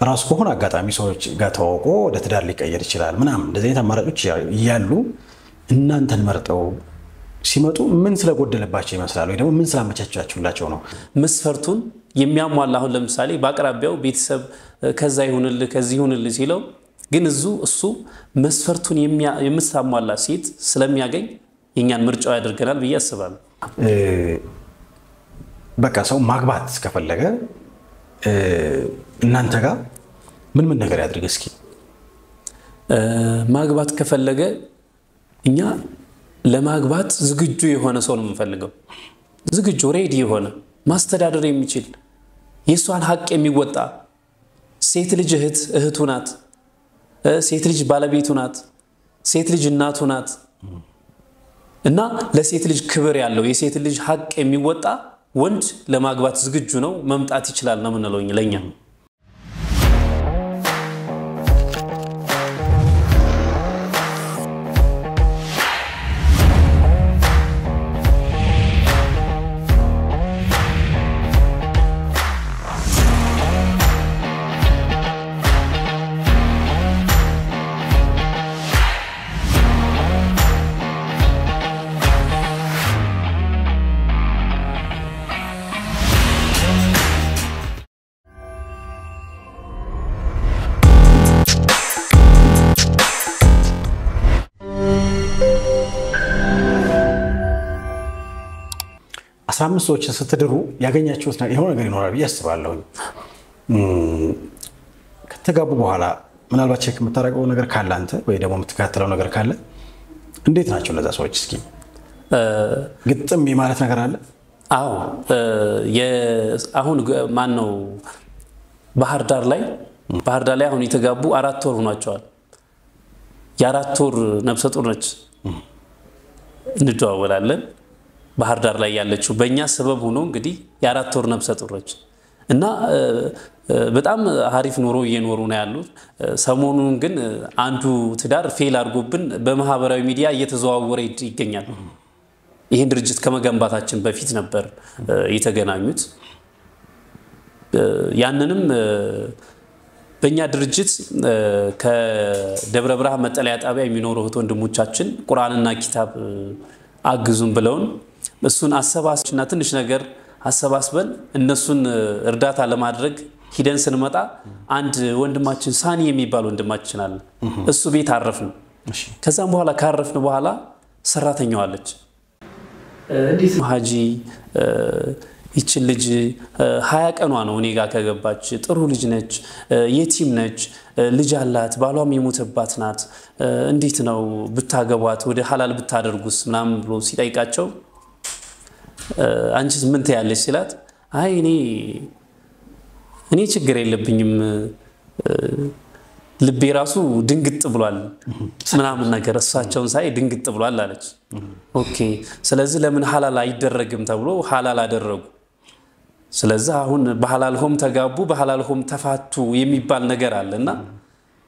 ራሱ ከሆነ አጋጣሚ ሰዎች ጋር ተዋውቆ ወደ ትዳር ሊቀየር ይችላል ምናምን እንደዚህ አይነት አማራጮች እያሉ እናንተን መርጠው ሲመጡ ምን ስለጎደለባቸው ይመስላል? ወይ ደግሞ ምን ስላመቻቻችሁላቸው ነው? መስፈርቱን የሚያሟላ አሁን ለምሳሌ በአቅራቢያው ቤተሰብ ከዛ ይሁንልህ ከዚህ ይሁንልህ ሲለው ግን እሱ መስፈርቱን የምታሟላ ሴት ስለሚያገኝ የኛን ምርጫው ያደርገናል ብዬ አስባለሁ። በቃ ሰው ማግባት ከፈለገ እናንተ ጋር ምን ምን ነገር ያድርግ እስኪ? ማግባት ከፈለገ እኛ ለማግባት ዝግጁ የሆነ ሰው ነው የምንፈልገው። ዝግጁ ready የሆነ ማስተዳደር የሚችል የሷን ሀቅ የሚወጣ ሴት ልጅ እህቱ ናት፣ ሴት ልጅ ባለቤቱ ናት፣ ሴት ልጅ እናቱ ናት እና ለሴት ልጅ ክብር ያለው የሴት ልጅ ሀቅ የሚወጣ ወንድ ለማግባት ዝግጁ ነው፣ መምጣት ይችላል ነው የምንለው ለኛ። አስራ አምስት ሰዎችን ስትድሩ ያገኛችሁት የሆነ ነገር ይኖራል ብዬ አስባለሁኝ። ከተጋቡ በኋላ ምናልባት check የምታደርገው ነገር ካለ አንተ ወይ ደግሞ የምትከታተለው ነገር ካለ እንዴት ናቸው እነዛ ሰዎች? እስኪ ግጥም የማለት ነገር አለ? አዎ፣ አሁን ማን ነው ባህር ዳር ላይ አሁን የተጋቡ 4 ወር ሆኗቸዋል። የ4 ወር ነፍሰ ጡር ነች። እንደዋወላለን። ባህር ዳር ላይ ያለችው በእኛ ሰበብ ሆኖ እንግዲህ የ4 ወር ነፍሰ ጡር ነች እና በጣም አሪፍ ኑሮ እየኖሩ ነው ያሉት። ሰሞኑን ግን አንዱ ትዳር fail አድርጎብን በማህበራዊ ሚዲያ እየተዘዋወረ ይገኛል። ይህን ድርጅት ከመገንባታችን በፊት ነበር የተገናኙት። ያንንም በእኛ ድርጅት ከደብረ ብርሃን መጠለያ ጣቢያ የሚኖሩ እህት ወንድሞቻችን ቁርአንና ኪታብ አግዙን ብለውን እሱን አሰባስበን ትንሽ ነገር አሰባስበን እነሱን እርዳታ ለማድረግ ሂደን ስንመጣ አንድ ወንድማችን ሳኒ የሚባል ወንድማችን አለ። እሱ ቤት አረፍን። ከዛም በኋላ ካረፍን በኋላ ሰራተኛዋ አለች። እንዴት ነው ሀጂ ይችን ልጅ 20 ቀኗ ነው እኔ ጋር ከገባች፣ ጥሩ ልጅ ነች፣ የቲም ነች፣ ልጅ አላት፣ ባሏም የሞተባት ናት። እንዴት ነው ብታገቧት ወደ ሐላል ብታደርጉስ ምናምን ብሎ ሲጠይቃቸው አንቺስ ምን ትያለሽ ሲላት፣ አይ እኔ ችግር የለብኝም ልቤ ራሱ ድንግጥ ብሏል ምናምን ነገር እሳቸውን ሳይ ድንግጥ ብሏል አለች። okay ስለዚህ ለምን ሐላል አይደረግም ተብሎ ሐላል አደረጉ። ስለዚህ አሁን በሐላል ሆም ተጋቡ፣ በሐላል ሆም ተፋቱ የሚባል ነገር አለና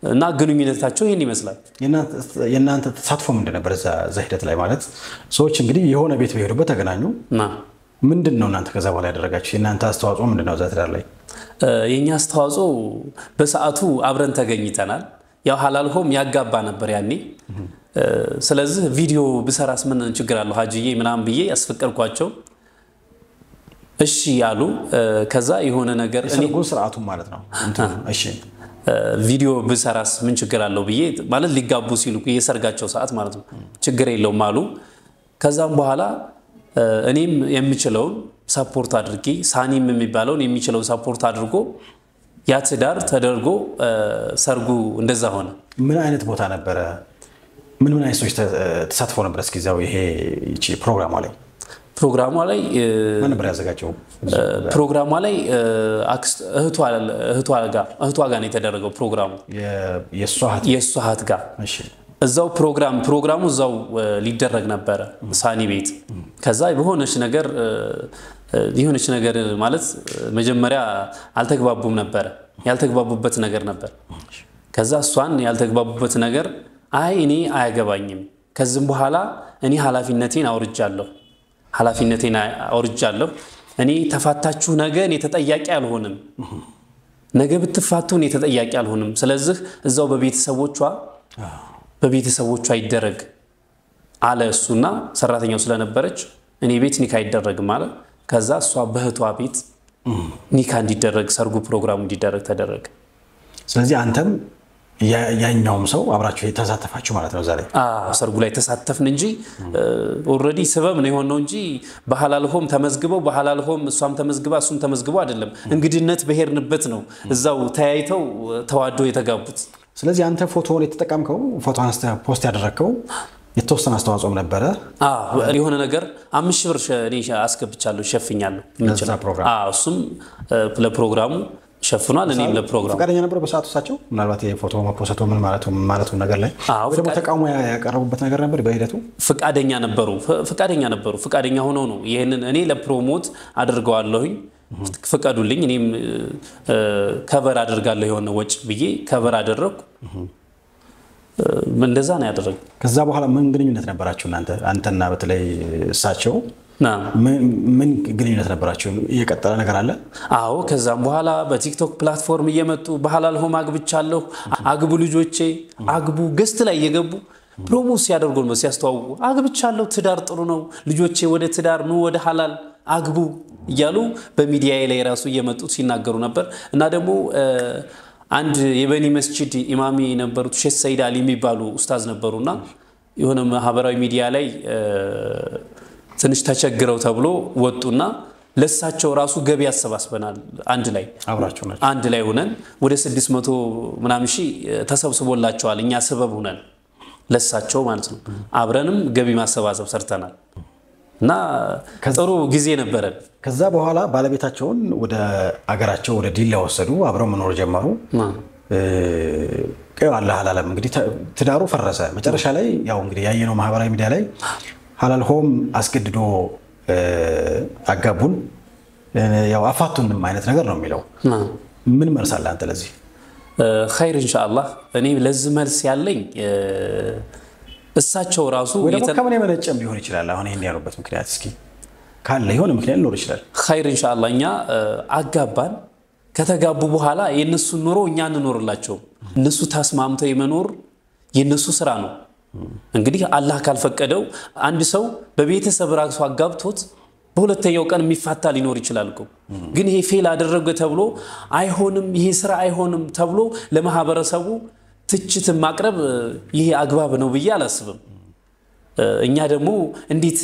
እና ግንኙነታቸው ይሄን ይመስላል። የእናንተ ተሳትፎ ምንድን ነበር እዛ ሂደት ላይ? ማለት ሰዎች እንግዲህ የሆነ ቤት በሄዱበት ተገናኙ። ምንድን ነው እናንተ ከዛ በኋላ ያደረጋችሁ? የእናንተ አስተዋጽኦ ምንድን ነው እዛ ትዳር ላይ? የኛ አስተዋጽኦ በሰዓቱ አብረን ተገኝተናል። ያው ሐላል ሆም ያጋባ ነበር ያኔ። ስለዚህ ቪዲዮ ብሰራስ ምን ችግር አለው ሀጂዬ ምናምን ብዬ ያስፈቀድኳቸው። እሺ ያሉ። ከዛ የሆነ ነገር የሰርጉን ስርዓቱን ማለት ነው። እሺ ቪዲዮ ብሰራስ ምን ችግር አለው ብዬ ማለት ሊጋቡ ሲሉ የሰርጋቸው ሰዓት ማለት ነው ችግር የለውም አሉ። ከዛም በኋላ እኔም የምችለውን support አድርጌ ሳኒም የሚባለውን የሚችለውን support አድርጎ ያ ትዳር ተደርጎ ሰርጉ እንደዛ ሆነ። ምን አይነት ቦታ ነበረ? ምን ምን አይነት ሰዎች ተሳትፎ ነበር? እስኪ እዛው ይሄ ይቺ ፕሮግራሟ ላይ ማን ነበር ያዘጋጀው? ፕሮግራሟ ላይ እህቷ ጋር ነው የተደረገው ፕሮግራሙ። የእሷ እህት ጋር እዛው ፕሮግራሙ እዛው ሊደረግ ነበረ ሳኒ ቤት። ከዛ በሆነች ነገር የሆነች ነገር ማለት መጀመሪያ አልተግባቡም ነበረ። ያልተግባቡበት ነገር ነበር። ከዛ እሷን ያልተግባቡበት ነገር አይ እኔ አያገባኝም፣ ከዚህም በኋላ እኔ ኃላፊነቴን አውርጃለሁ እኔ ተፋታችሁ ነገ እኔ ተጠያቂ አልሆንም፣ ነገ ብትፋቱ እኔ ተጠያቂ አልሆንም። ስለዚህ እዛው በቤተሰቦቿ ይደረግ አለ እሱና ሰራተኛው ስለነበረች እኔ ቤት ኒካ አይደረግም አለ። ከዛ እሷ በእህቷ ቤት ኒካ እንዲደረግ ሰርጉ ፕሮግራሙ እንዲደረግ ተደረገ። ስለዚህ አንተም ያኛውም ሰው አብራችሁ የተሳተፋችሁ ማለት ነው ዛሬ? አዎ ሰርጉ ላይ ተሳተፍን እንጂ already ሰበብ ነው የሆነው እንጂ በሐላል ሆም ተመዝግበው በሐላል ሆም እሷም ተመዝግባ እሱም ተመዝግቦ አይደለም። እንግድነት በሄድንበት ነው እዛው ተያይተው ተዋደው የተጋቡት። ስለዚህ አንተ ፎቶውን የተጠቀምከው ፎቶ አንስተህ post ያደረግከው የተወሰነ አስተዋጽኦም ነበረ? አዎ የሆነ ነገር 5 ሺህ ብር እኔ አስገብቻለሁ፣ ሸፍኛለሁ። ለዛ ፕሮግራም። አዎ እሱም ለፕሮግራሙ ሸፍኗል። እኔም ለፕሮግራም ፈቃደኛ ነበር በሰዓቱ እሳቸው? ምናልባት የፎቶ መፖሰቱ ምን ማለቱ ነገር ላይ ወይ ደግሞ ተቃውሞ ያቀረቡበት ነገር ነበር በሂደቱ? ፈቃደኛ ነበሩ። ፈቃደኛ ነበሩ። ፈቃደኛ ሆነው ነው ይሄንን እኔ ለ promote አድርገዋለሁኝ ፍቀዱልኝ፣ እኔም cover አድርጋለሁ የሆነ ወጭ ብዬ cover አደረግኩ። እንደዛ ነው ያደረገው። ከዛ በኋላ ምን ግንኙነት ነበራችሁ እናንተ? አንተና በተለይ እሳቸው ምን ግንኙነት ነበራችሁ? እየቀጠለ ነገር አለ? አዎ፣ ከዛም በኋላ በቲክቶክ platform እየመጡ በሐላል ሆም አግብቻለሁ፣ አግቡ ልጆቼ አግቡ፣ guest ላይ እየገቡ promote ሲያደርጉ ነው ሲያስተዋውቁ፣ አግብቻለሁ፣ ትዳር ጥሩ ነው፣ ልጆቼ ወደ ትዳር ኑ፣ ወደ ሐላል አግቡ እያሉ በሚዲያ ላይ ራሱ እየመጡ ሲናገሩ ነበር። እና ደግሞ አንድ የበኒ መስጂድ ኢማሚ የነበሩት ሼህ ሰይድ አሊ የሚባሉ ኡስታዝ ነበሩና የሆነ ማህበራዊ ሚዲያ ላይ ትንሽ ተቸግረው ተብሎ ወጡና ለሳቸው ራሱ ገቢ ያሰባስበናል። አንድ ላይ አንድ ላይ ሆነን ወደ 600 ምናምን ሺህ ተሰብስቦላቸዋል። እኛ ስበብ ሆነን ለሳቸው ማለት ነው። አብረንም ገቢ ማሰባሰብ ሰርተናል እና ጥሩ ጊዜ ነበረን። ከዛ በኋላ ባለቤታቸውን ወደ አገራቸው ወደ ዲላ ወሰዱ። አብረው መኖር ጀመሩ። አላህ አላለም እንግዲህ ትዳሩ ፈረሰ። መጨረሻ ላይ ያው እንግዲህ ያየነው ማህበራዊ ሚዲያ ላይ ሐላል ሆም አስገድዶ አጋቡን ያው አፋቱንም አይነት ነገር ነው የሚለው። ምን መልስ አለ አንተ ለዚህ? ኸይር ኢንሻአላህ። እኔ ለዚህ መልስ ያለኝ እሳቸው ራሱ ወይ ደግሞ ከምን የመነጨም ሊሆን ይችላል። አሁን ይሄን ያሉበት ምክንያት እስኪ ካለ የሆነ ምክንያት ሊኖር ይችላል። ኸይር ኢንሻአላህ። እኛ አጋባን። ከተጋቡ በኋላ የነሱን ኑሮ እኛ እንኖርላቸውም። እነሱ ተስማምተው የመኖር የነሱ ስራ ነው። እንግዲህ አላህ ካልፈቀደው አንድ ሰው በቤተሰብ ራሱ አጋብቶት በሁለተኛው ቀን የሚፋታ ሊኖር ይችላል እኮ። ግን ይሄ fail አደረገ ተብሎ አይሆንም፣ ይሄ ስራ አይሆንም ተብሎ ለማህበረሰቡ ትችት ማቅረብ ይሄ አግባብ ነው ብዬ አላስብም። እኛ ደግሞ እንዴት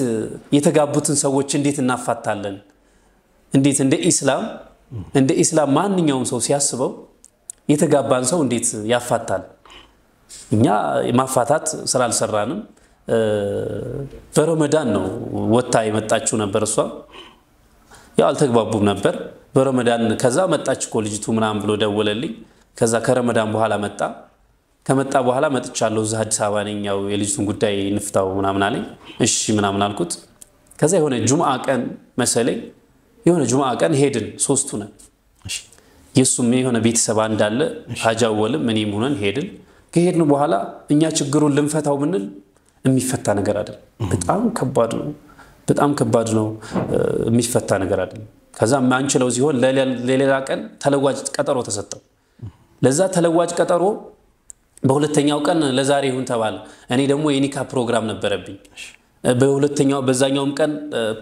የተጋቡትን ሰዎች እንዴት እናፋታለን? እንዴት እንደ ኢስላም ማንኛውም ሰው ሲያስበው የተጋባን ሰው እንዴት ያፋታል? እኛ ማፋታት ስራ አልሰራንም። በረመዳን ነው ወታ የመጣችው ነበር እሷ። ያው አልተግባቡም ነበር በረመዳን። ከዛ መጣች እኮ ልጅቱ ምናምን ብሎ ደወለልኝ። ከዛ ከረመዳን በኋላ መጣ። ከመጣ በኋላ መጥቻለሁ እዛ አዲስ አበባ ነኝ፣ ያው የልጅቱን ጉዳይ እንፍታው ምናምን አለኝ። እሺ ምናምን አልኩት። ከዛ የሆነ ጁምዓ ቀን መሰለኝ የሆነ ጁምዓ ቀን ሄድን ሶስቱ ነን። የሱም የሆነ ቤተሰብ እንዳለ ሀጃወልም እኔም ሆነን ሄድን። ከሄድን በኋላ እኛ ችግሩን ልንፈታው ብንል የሚፈታ ነገር አይደለም። በጣም ከባድ ነው። በጣም ከባድ ነው። የሚፈታ ነገር አይደለም። ከዛ ማንችለው ሲሆን ለሌላ ቀን ተለዋጭ ቀጠሮ ተሰጠው። ለዛ ተለዋጭ ቀጠሮ በሁለተኛው ቀን ለዛሬ ይሁን ተባለ። እኔ ደግሞ የኒካ ፕሮግራም ነበረብኝ። በሁለተኛው በዛኛውም ቀን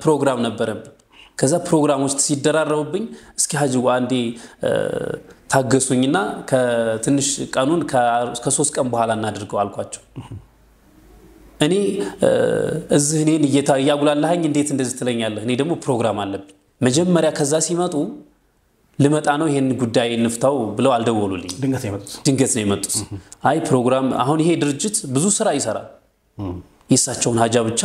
ፕሮግራም ነበረብኝ። ከዛ ፕሮግራሞች ሲደራረቡብኝ እስኪ ሀጂ አንዴ ታገሱኝና ከትንሽ ቀኑን ከ3 ቀን በኋላ እናድርገው አልኳቸው። እኔ እዚህ እኔን እያጉላላኸኝ እንዴት እንደዚህ ትለኛለህ? እኔ ደግሞ ፕሮግራም አለብኝ። መጀመሪያ ከዛ ሲመጡ ልመጣ ነው ይሄን ጉዳይ እንፍታው ብለው አልደወሉልኝ። ድንገት ነው የመጡት። አይ ፕሮግራም አሁን ይሄ ድርጅት ብዙ ስራ ይሰራል። የእሳቸውን ሀጃ ብቻ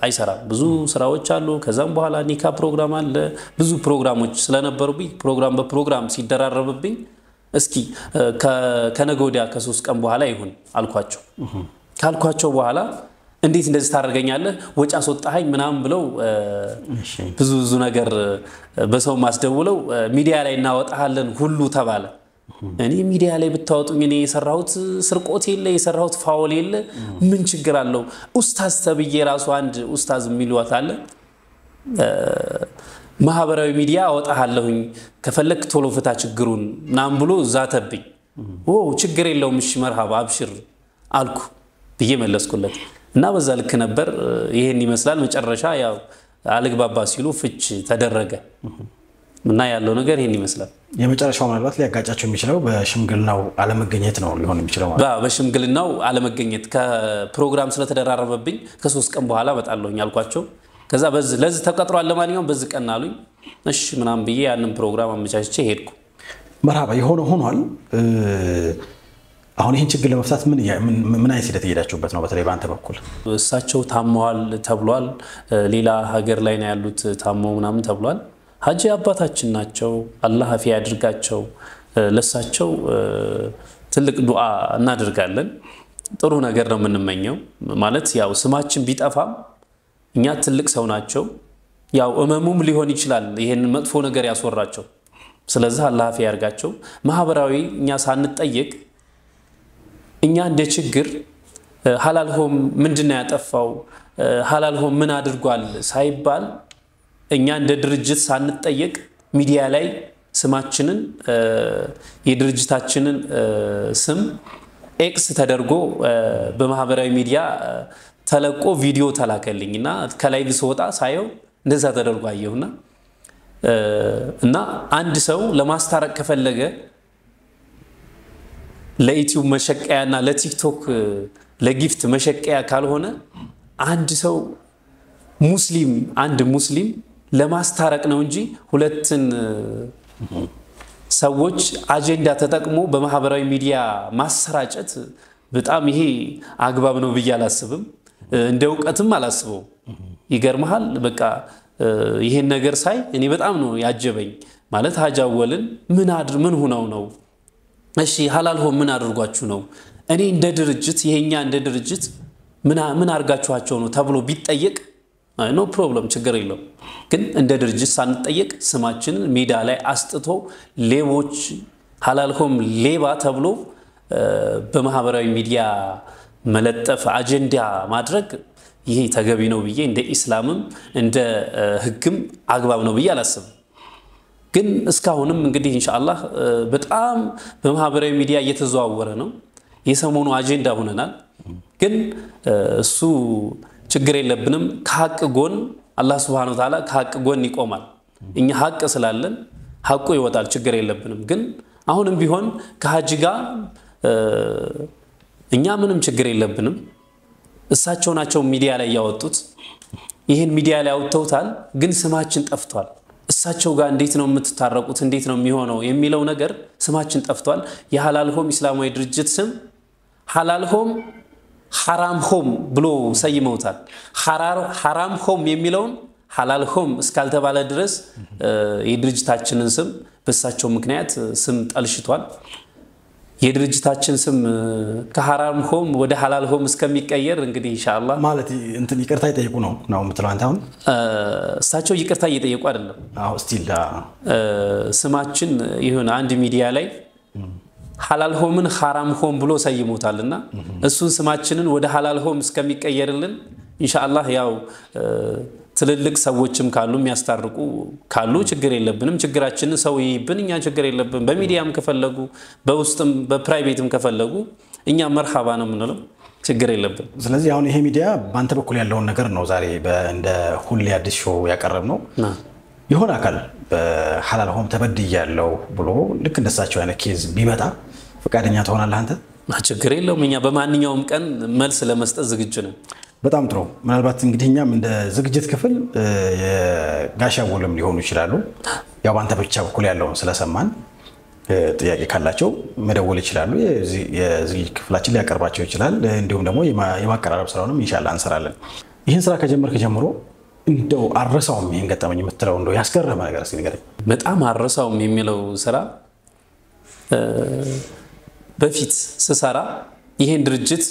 አይሰራም። ብዙ ስራዎች አሉ። ከዛም በኋላ ኒካ ፕሮግራም አለ። ብዙ ፕሮግራሞች ስለነበሩብኝ ፕሮግራም በፕሮግራም ሲደራረብብኝ እስኪ ከነገ ወዲያ ከ3 ቀን በኋላ ይሁን አልኳቸው። ካልኳቸው በኋላ እንዴት እንደዚህ ታደርገኛለህ? ወጪ አስወጣኸኝ ምናምን ብለው ብዙ ብዙ ነገር በሰው ማስደውለው ሚዲያ ላይ እናወጣሃለን ሁሉ ተባለ። እኔ ሚዲያ ላይ ብታወጡኝ እኔ የሰራሁት ስርቆት የለ የሰራሁት foul የለ ምን ችግር አለው? ኡስታዝ ተብዬ ራሱ አንድ ኡስታዝ የሚሉት አለ። ማህበራዊ ሚዲያ አወጣሃለሁኝ ከፈለክ ቶሎ ፍታ ችግሩን ምናምን ብሎ ዛተብኝ። ኦ ችግር የለውም እሺ መርሃባ አብሽር አልኩ ብዬ መለስኩለት። እና በዛ ልክ ነበር። ይሄን ይመስላል። መጨረሻ ያው አልግባባ ሲሉ ፍች ተደረገ እና ያለው ነገር ይሄን ይመስላል። የመጨረሻው ምናልባት ሊያጋጫቸው የሚችለው በሽምግልናው አለመገኘት ነው ሊሆን የሚችለው ማለት ነው። በሽምግልናው አለመገኘት ከፕሮግራም ስለተደራረበብኝ ከ3 ቀን በኋላ እመጣለሁኝ አልኳቸው። ከዛ በዚህ ለዚህ ተቀጥሯል ለማንኛውም በዚህ ቀን አሉኝ። እሺ ምናምን ብዬ ያንን ፕሮግራም አመቻችቼ ሄድኩ። መርሃባ የሆነ ሆኗል። አሁን ይህን ችግር ለመፍታት ምን አይነት ሂደት እየሄዳችሁበት ነው? በተለይ በአንተ በኩል እሳቸው ታመዋል ተብሏል። ሌላ ሀገር ላይ ነው ያሉት ታመው ምናምን ተብሏል። ሀጂ አባታችን ናቸው። አላህ አፊያ ያድርጋቸው። ለሳቸው ትልቅ ዱዓ እናደርጋለን። ጥሩ ነገር ነው የምንመኘው። ማለት ያው ስማችን ቢጠፋም እኛ ትልቅ ሰው ናቸው። ያው እመሙም ሊሆን ይችላል ይሄን መጥፎ ነገር ያስወራቸው። ስለዚህ አላህ አፊያ ያድርጋቸው። ማህበራዊ እኛ ሳንጠየቅ እኛ እንደ ችግር ሀላል ሆም ምንድነው ያጠፋው፣ ሀላል ሆም ምን አድርጓል ሳይባል እኛ እንደ ድርጅት ሳንጠየቅ ሚዲያ ላይ ስማችንን የድርጅታችንን ስም X ተደርጎ በማህበራዊ ሚዲያ ተለቆ ቪዲዮ ተላከልኝና ከ live ስወጣ ሳየው እንደዛ ተደርጎ አየሁና እና አንድ ሰው ለማስታረቅ ከፈለገ ለዩቲዩብ መሸቀያና ለቲክቶክ ለ gift መሸቀያ ካልሆነ አንድ ሰው ሙስሊም አንድ ሙስሊም ለማስታረቅ ነው እንጂ ሁለትን ሰዎች አጀንዳ ተጠቅሞ በማህበራዊ ሚዲያ ማሰራጨት በጣም ይሄ አግባብ ነው ብዬ አላስብም። እንደ እውቀትም አላስበው። ይገርምሃል፣ በቃ ይሄን ነገር ሳይ እኔ በጣም ነው ያጀበኝ። ማለት ሀጂ አወልን ምን ሆነው ነው? እሺ ሀላል ሆም ምን አድርጓችሁ ነው? እኔ እንደ ድርጅት ይሄኛ እንደ ድርጅት ምን አድርጋችኋቸው ነው ተብሎ ቢጠየቅ no problem፣ ችግር የለውም። ግን እንደ ድርጅት ሳንጠየቅ ስማችንን ሜዳ ላይ አስጥቶ ሌቦች ሀላል ሆም ሌባ ተብሎ በማህበራዊ ሚዲያ መለጠፍ አጀንዳ ማድረግ ይሄ ተገቢ ነው ብዬ እንደ ኢስላምም እንደ ሕግም አግባብ ነው ብዬ አላስብም። ግን እስካሁንም እንግዲህ ኢንሻአላህ በጣም በማህበራዊ ሚዲያ እየተዘዋወረ ነው። የሰሞኑ አጀንዳ ሆነናል። ግን እሱ ችግር የለብንም። ከሀቅ ጎን አላህ ሱብሓነሁ ወተዓላ ከሀቅ ጎን ይቆማል። እኛ ሀቅ ስላለን ሀቁ ይወጣል፣ ችግር የለብንም። ግን አሁንም ቢሆን ከሀጂ ጋር እኛ ምንም ችግር የለብንም። እሳቸው ናቸው ሚዲያ ላይ ያወጡት። ይህን ሚዲያ ላይ አውጥተውታል፣ ግን ስማችን ጠፍቷል። እሳቸው ጋር እንዴት ነው የምትታረቁት? እንዴት ነው የሚሆነው የሚለው ነገር ስማችን ጠፍቷል። የሀላል ሆም ኢስላማዊ ድርጅት ስም ሀላል ሆም ሐራም ሆም ብሎ ሰይመውታል። ሐራም ሆም የሚለውን ሀላል ሆም እስካልተባለ ድረስ የድርጅታችንን ስም በእሳቸው ምክንያት ስም ጠልሽቷል። የድርጅታችን ስም ከሐራም ሆም ወደ ሀላል ሆም እስከሚቀየር እንግዲህ ኢንሻአላህ ማለት እንትን ይቅርታ ይጠይቁ ነው የምትለው አንተ አሁን? እሳቸው ይቅርታ እየጠየቁ አይደለም። አዎ still ስማችን ይሁን አንድ ሚዲያ ላይ ሀላል ሆምን ሐራም ሆም ብሎ ሰይሞታልና እሱን ስማችንን ወደ ሀላል ሆም እስከሚቀየርልን ኢንሻአላህ ያው ትልልቅ ሰዎችም ካሉ የሚያስታርቁ ካሉ ችግር የለብንም። ችግራችንን ሰው ይይብን፣ እኛ ችግር የለብን። በሚዲያም ከፈለጉ በውስጥም በ private ም ከፈለጉ እኛ መርሃባ ነው የምንለው፣ ችግር የለብን። ስለዚህ አሁን ይሄ ሚዲያ በአንተ በኩል ያለውን ነገር ነው ዛሬ እንደ ሁሌ አዲስ ሾው ያቀረብነው። የሆነ አካል በሀላል ሆም ተበድያለሁ ብሎ ልክ እንደሳቸው አይነት case ቢመጣ ፈቃደኛ ትሆናለህ አንተ? ችግር የለውም። እኛ በማንኛውም ቀን መልስ ለመስጠት ዝግጁ ነን። በጣም ጥሩ። ምናልባት እንግዲህ እኛም እንደ ዝግጅት ክፍል የጋሽ አወልም ሊሆኑ ይችላሉ። ያው በአንተ ብቻ በኩል ያለውን ስለሰማን ጥያቄ ካላቸው መደወል ይችላሉ። የዝግጅት ክፍላችን ሊያቀርባቸው ይችላል። እንዲሁም ደግሞ የማቀራረብ ስራውንም ኢንሻአላህ እንሰራለን። ይህን ስራ ከጀመርክ ጀምሮ እንደው አረሳውም ይህን ገጠመኝ የምትለው እንደው ያስገረመ ነገር እስኪ ንገረኝ። በጣም አረሳውም የሚለው ስራ በፊት ስሰራ ይህን ድርጅት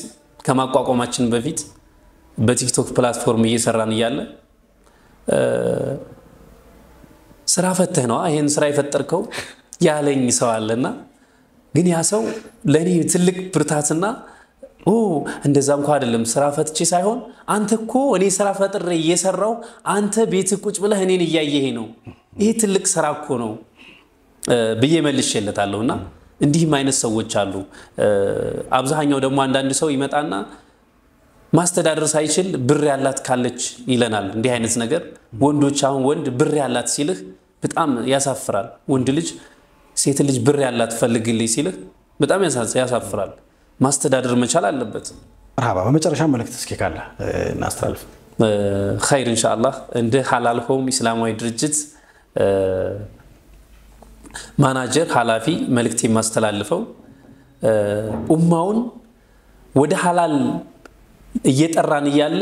ከማቋቋማችን በፊት በቲክቶክ platform እየሰራን እያለ ስራ ፈተህ ነው ይሄን ስራ የፈጠርከው ያለኝ ሰው አለና፣ ግን ያ ሰው ለኔ ትልቅ ብርታትና እንደዛ እንኳን አይደለም ስራ ፈትቼ ሳይሆን አንተ እኮ እኔ ስራ ፈጥሬ እየሰራው አንተ ቤት ቁጭ ብለህ እኔን እያየህ ነው፣ ይሄ ትልቅ ስራ እኮ ነው ብዬ መልሼለታለሁና እንዲህም አይነት ሰዎች አሉ። አብዛኛው ደግሞ አንዳንድ ሰው ይመጣና ማስተዳደር ሳይችል ብር ያላት ካለች ይለናል። እንዲህ አይነት ነገር ወንዶች አሁን ወንድ ብር ያላት ሲልህ በጣም ያሳፍራል። ወንድ ልጅ ሴት ልጅ ብር ያላት ፈልግልኝ ሲልህ በጣም ያሳፍራል። ማስተዳደር መቻል አለበት። መርሃባ። በመጨረሻ መልእክት እስኪ ካለ እናስተላልፍ። ኸይር ኢንሻአላህ። እንደ ሀላል ሆም ኢስላማዊ ድርጅት ማናጀር ኃላፊ መልእክት የማስተላልፈው ኡማውን ወደ ሀላል እየጠራን እያለ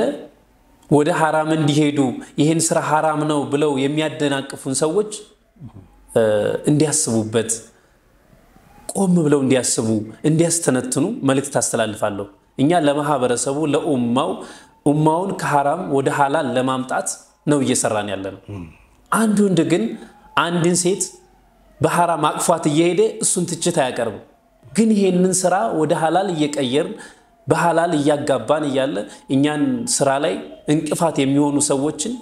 ወደ ሐራም እንዲሄዱ ይህን ስራ ሐራም ነው ብለው የሚያደናቅፉን ሰዎች እንዲያስቡበት፣ ቆም ብለው እንዲያስቡ፣ እንዲያስተነትኑ መልእክት አስተላልፋለሁ። እኛ ለማህበረሰቡ፣ ለኡማው፣ ኡማውን ከሐራም ወደ ሐላል ለማምጣት ነው እየሰራን ያለ ነው። አንድ ወንድ ግን አንድን ሴት በሐራም አቅፏት እየሄደ እሱን ትችት አያቀርብም። ግን ይሄንን ስራ ወደ ሐላል እየቀየርን በሐላል እያጋባን እያለ እኛን ስራ ላይ እንቅፋት የሚሆኑ ሰዎችን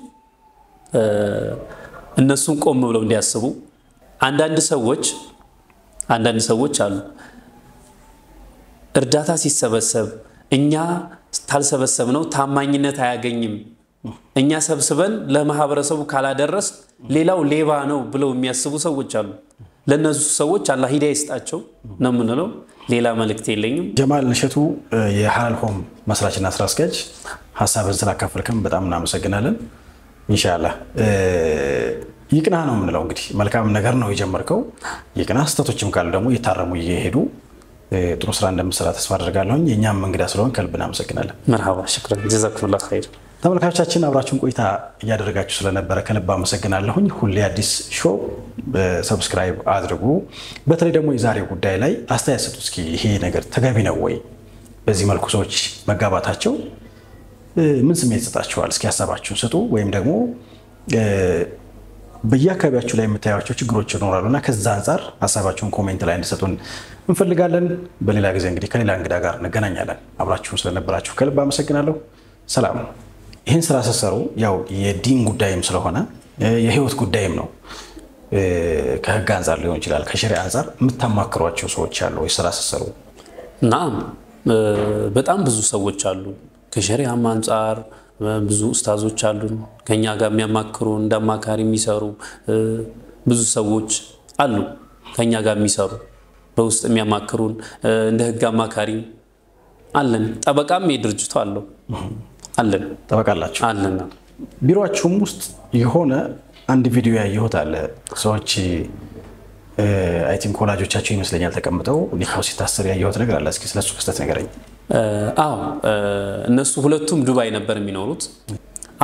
እነሱን ቆም ብለው እንዲያስቡ። አንዳንድ ሰዎች አሉ፣ እርዳታ ሲሰበሰብ እኛ ታልሰበሰብነው ታማኝነት አያገኝም፣ እኛ ሰብስበን ለማህበረሰቡ ካላደረስ ሌላው ሌባ ነው ብለው የሚያስቡ ሰዎች አሉ። ለእነሱ ሰዎች አላህ ሂዳያ ይስጣቸው ነው የምንለው። ሌላ መልእክት የለኝም። ጀማል እሸቱ፣ የሐላል ሆም መስራችና ስራ አስኪያጅ፣ ሀሳብን ስላካፈልክም በጣም እናመሰግናለን። ኢንሻላህ ይቅናህ ነው የምንለው። እንግዲህ መልካም ነገር ነው የጀመርከው፣ ይቅናህ። ስህተቶችም ካሉ ደግሞ እየታረሙ እየሄዱ ጥሩ ስራ እንደምትሰራ ተስፋ አደርጋለሁኝ። የእኛም እንግዳ ስለሆን ከልብ እናመሰግናለን። መርሃባ፣ ሽክራን፣ ጀዛኩሙላህ ኸይር። ተመልካቾቻችን፣ አብራችሁን ቆይታ እያደረጋችሁ ስለነበረ ከልብ አመሰግናለሁኝ። ሁሌ አዲስ ሾው subscribe አድርጉ። በተለይ ደግሞ የዛሬው ጉዳይ ላይ አስተያየት ስጡ። እስኪ ይሄ ነገር ተገቢ ነው ወይ? በዚህ መልኩ ሰዎች መጋባታቸው ምን ስሜት ይሰጣችኋል? እስኪ ሀሳባችሁን ስጡ። ወይም ደግሞ በየአካባቢያችሁ ላይ የምታዩቸው ችግሮች ይኖራሉ እና ከዛ አንጻር ሀሳባችሁን comment ላይ እንዲሰጡን እንፈልጋለን። በሌላ ጊዜ እንግዲህ ከሌላ እንግዳ ጋር እንገናኛለን። አብራችሁን ስለነበራችሁ ከልብ አመሰግናለሁ። ሰላም። ይህን ስራ ስትሰሩ ያው የዲን ጉዳይም ስለሆነ የህይወት ጉዳይም ነው። ከህግ አንጻር ሊሆን ይችላል፣ ከሸሪዓ አንጻር የምታማክሯቸው ሰዎች አሉ ወይ ስራ ስትሰሩ? ናም፣ በጣም ብዙ ሰዎች አሉ። ከሸሪዓም አንጻር ብዙ ኡስታዞች አሉን ከኛ ጋር የሚያማክሩ፣ እንደ አማካሪ የሚሰሩ ብዙ ሰዎች አሉ። ከኛ ጋር የሚሰሩ፣ በውስጥ የሚያማክሩን፣ እንደ ህግ አማካሪ አለን። ጠበቃም የድርጅቱ አለው፣ አለን። ጠበቃ አላችሁ? አለን። ቢሮአችሁም ውስጥ የሆነ አንድ ቪዲዮ ያየሁት አለ። ሰዎች፣ I think ወላጆቻቸው ይመስለኛል፣ ተቀምጠው ኒካው ሲታሰር ያየሁት ነገር አለ። እስኪ ስለሱ ክስተት ንገረኝ። አዎ፣ እነሱ ሁለቱም ዱባይ ነበር የሚኖሩት።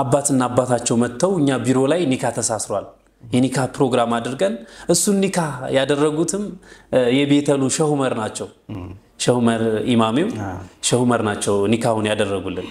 አባትና አባታቸው መጥተው እኛ ቢሮ ላይ ኒካ ተሳስሯል። የኒካ ፕሮግራም አድርገን እሱን ኒካ ያደረጉትም የቤተሉ ሸሁመር ናቸው። ሸሁመር ኢማሚው ሸሁመር ናቸው ኒካሁን ያደረጉልን።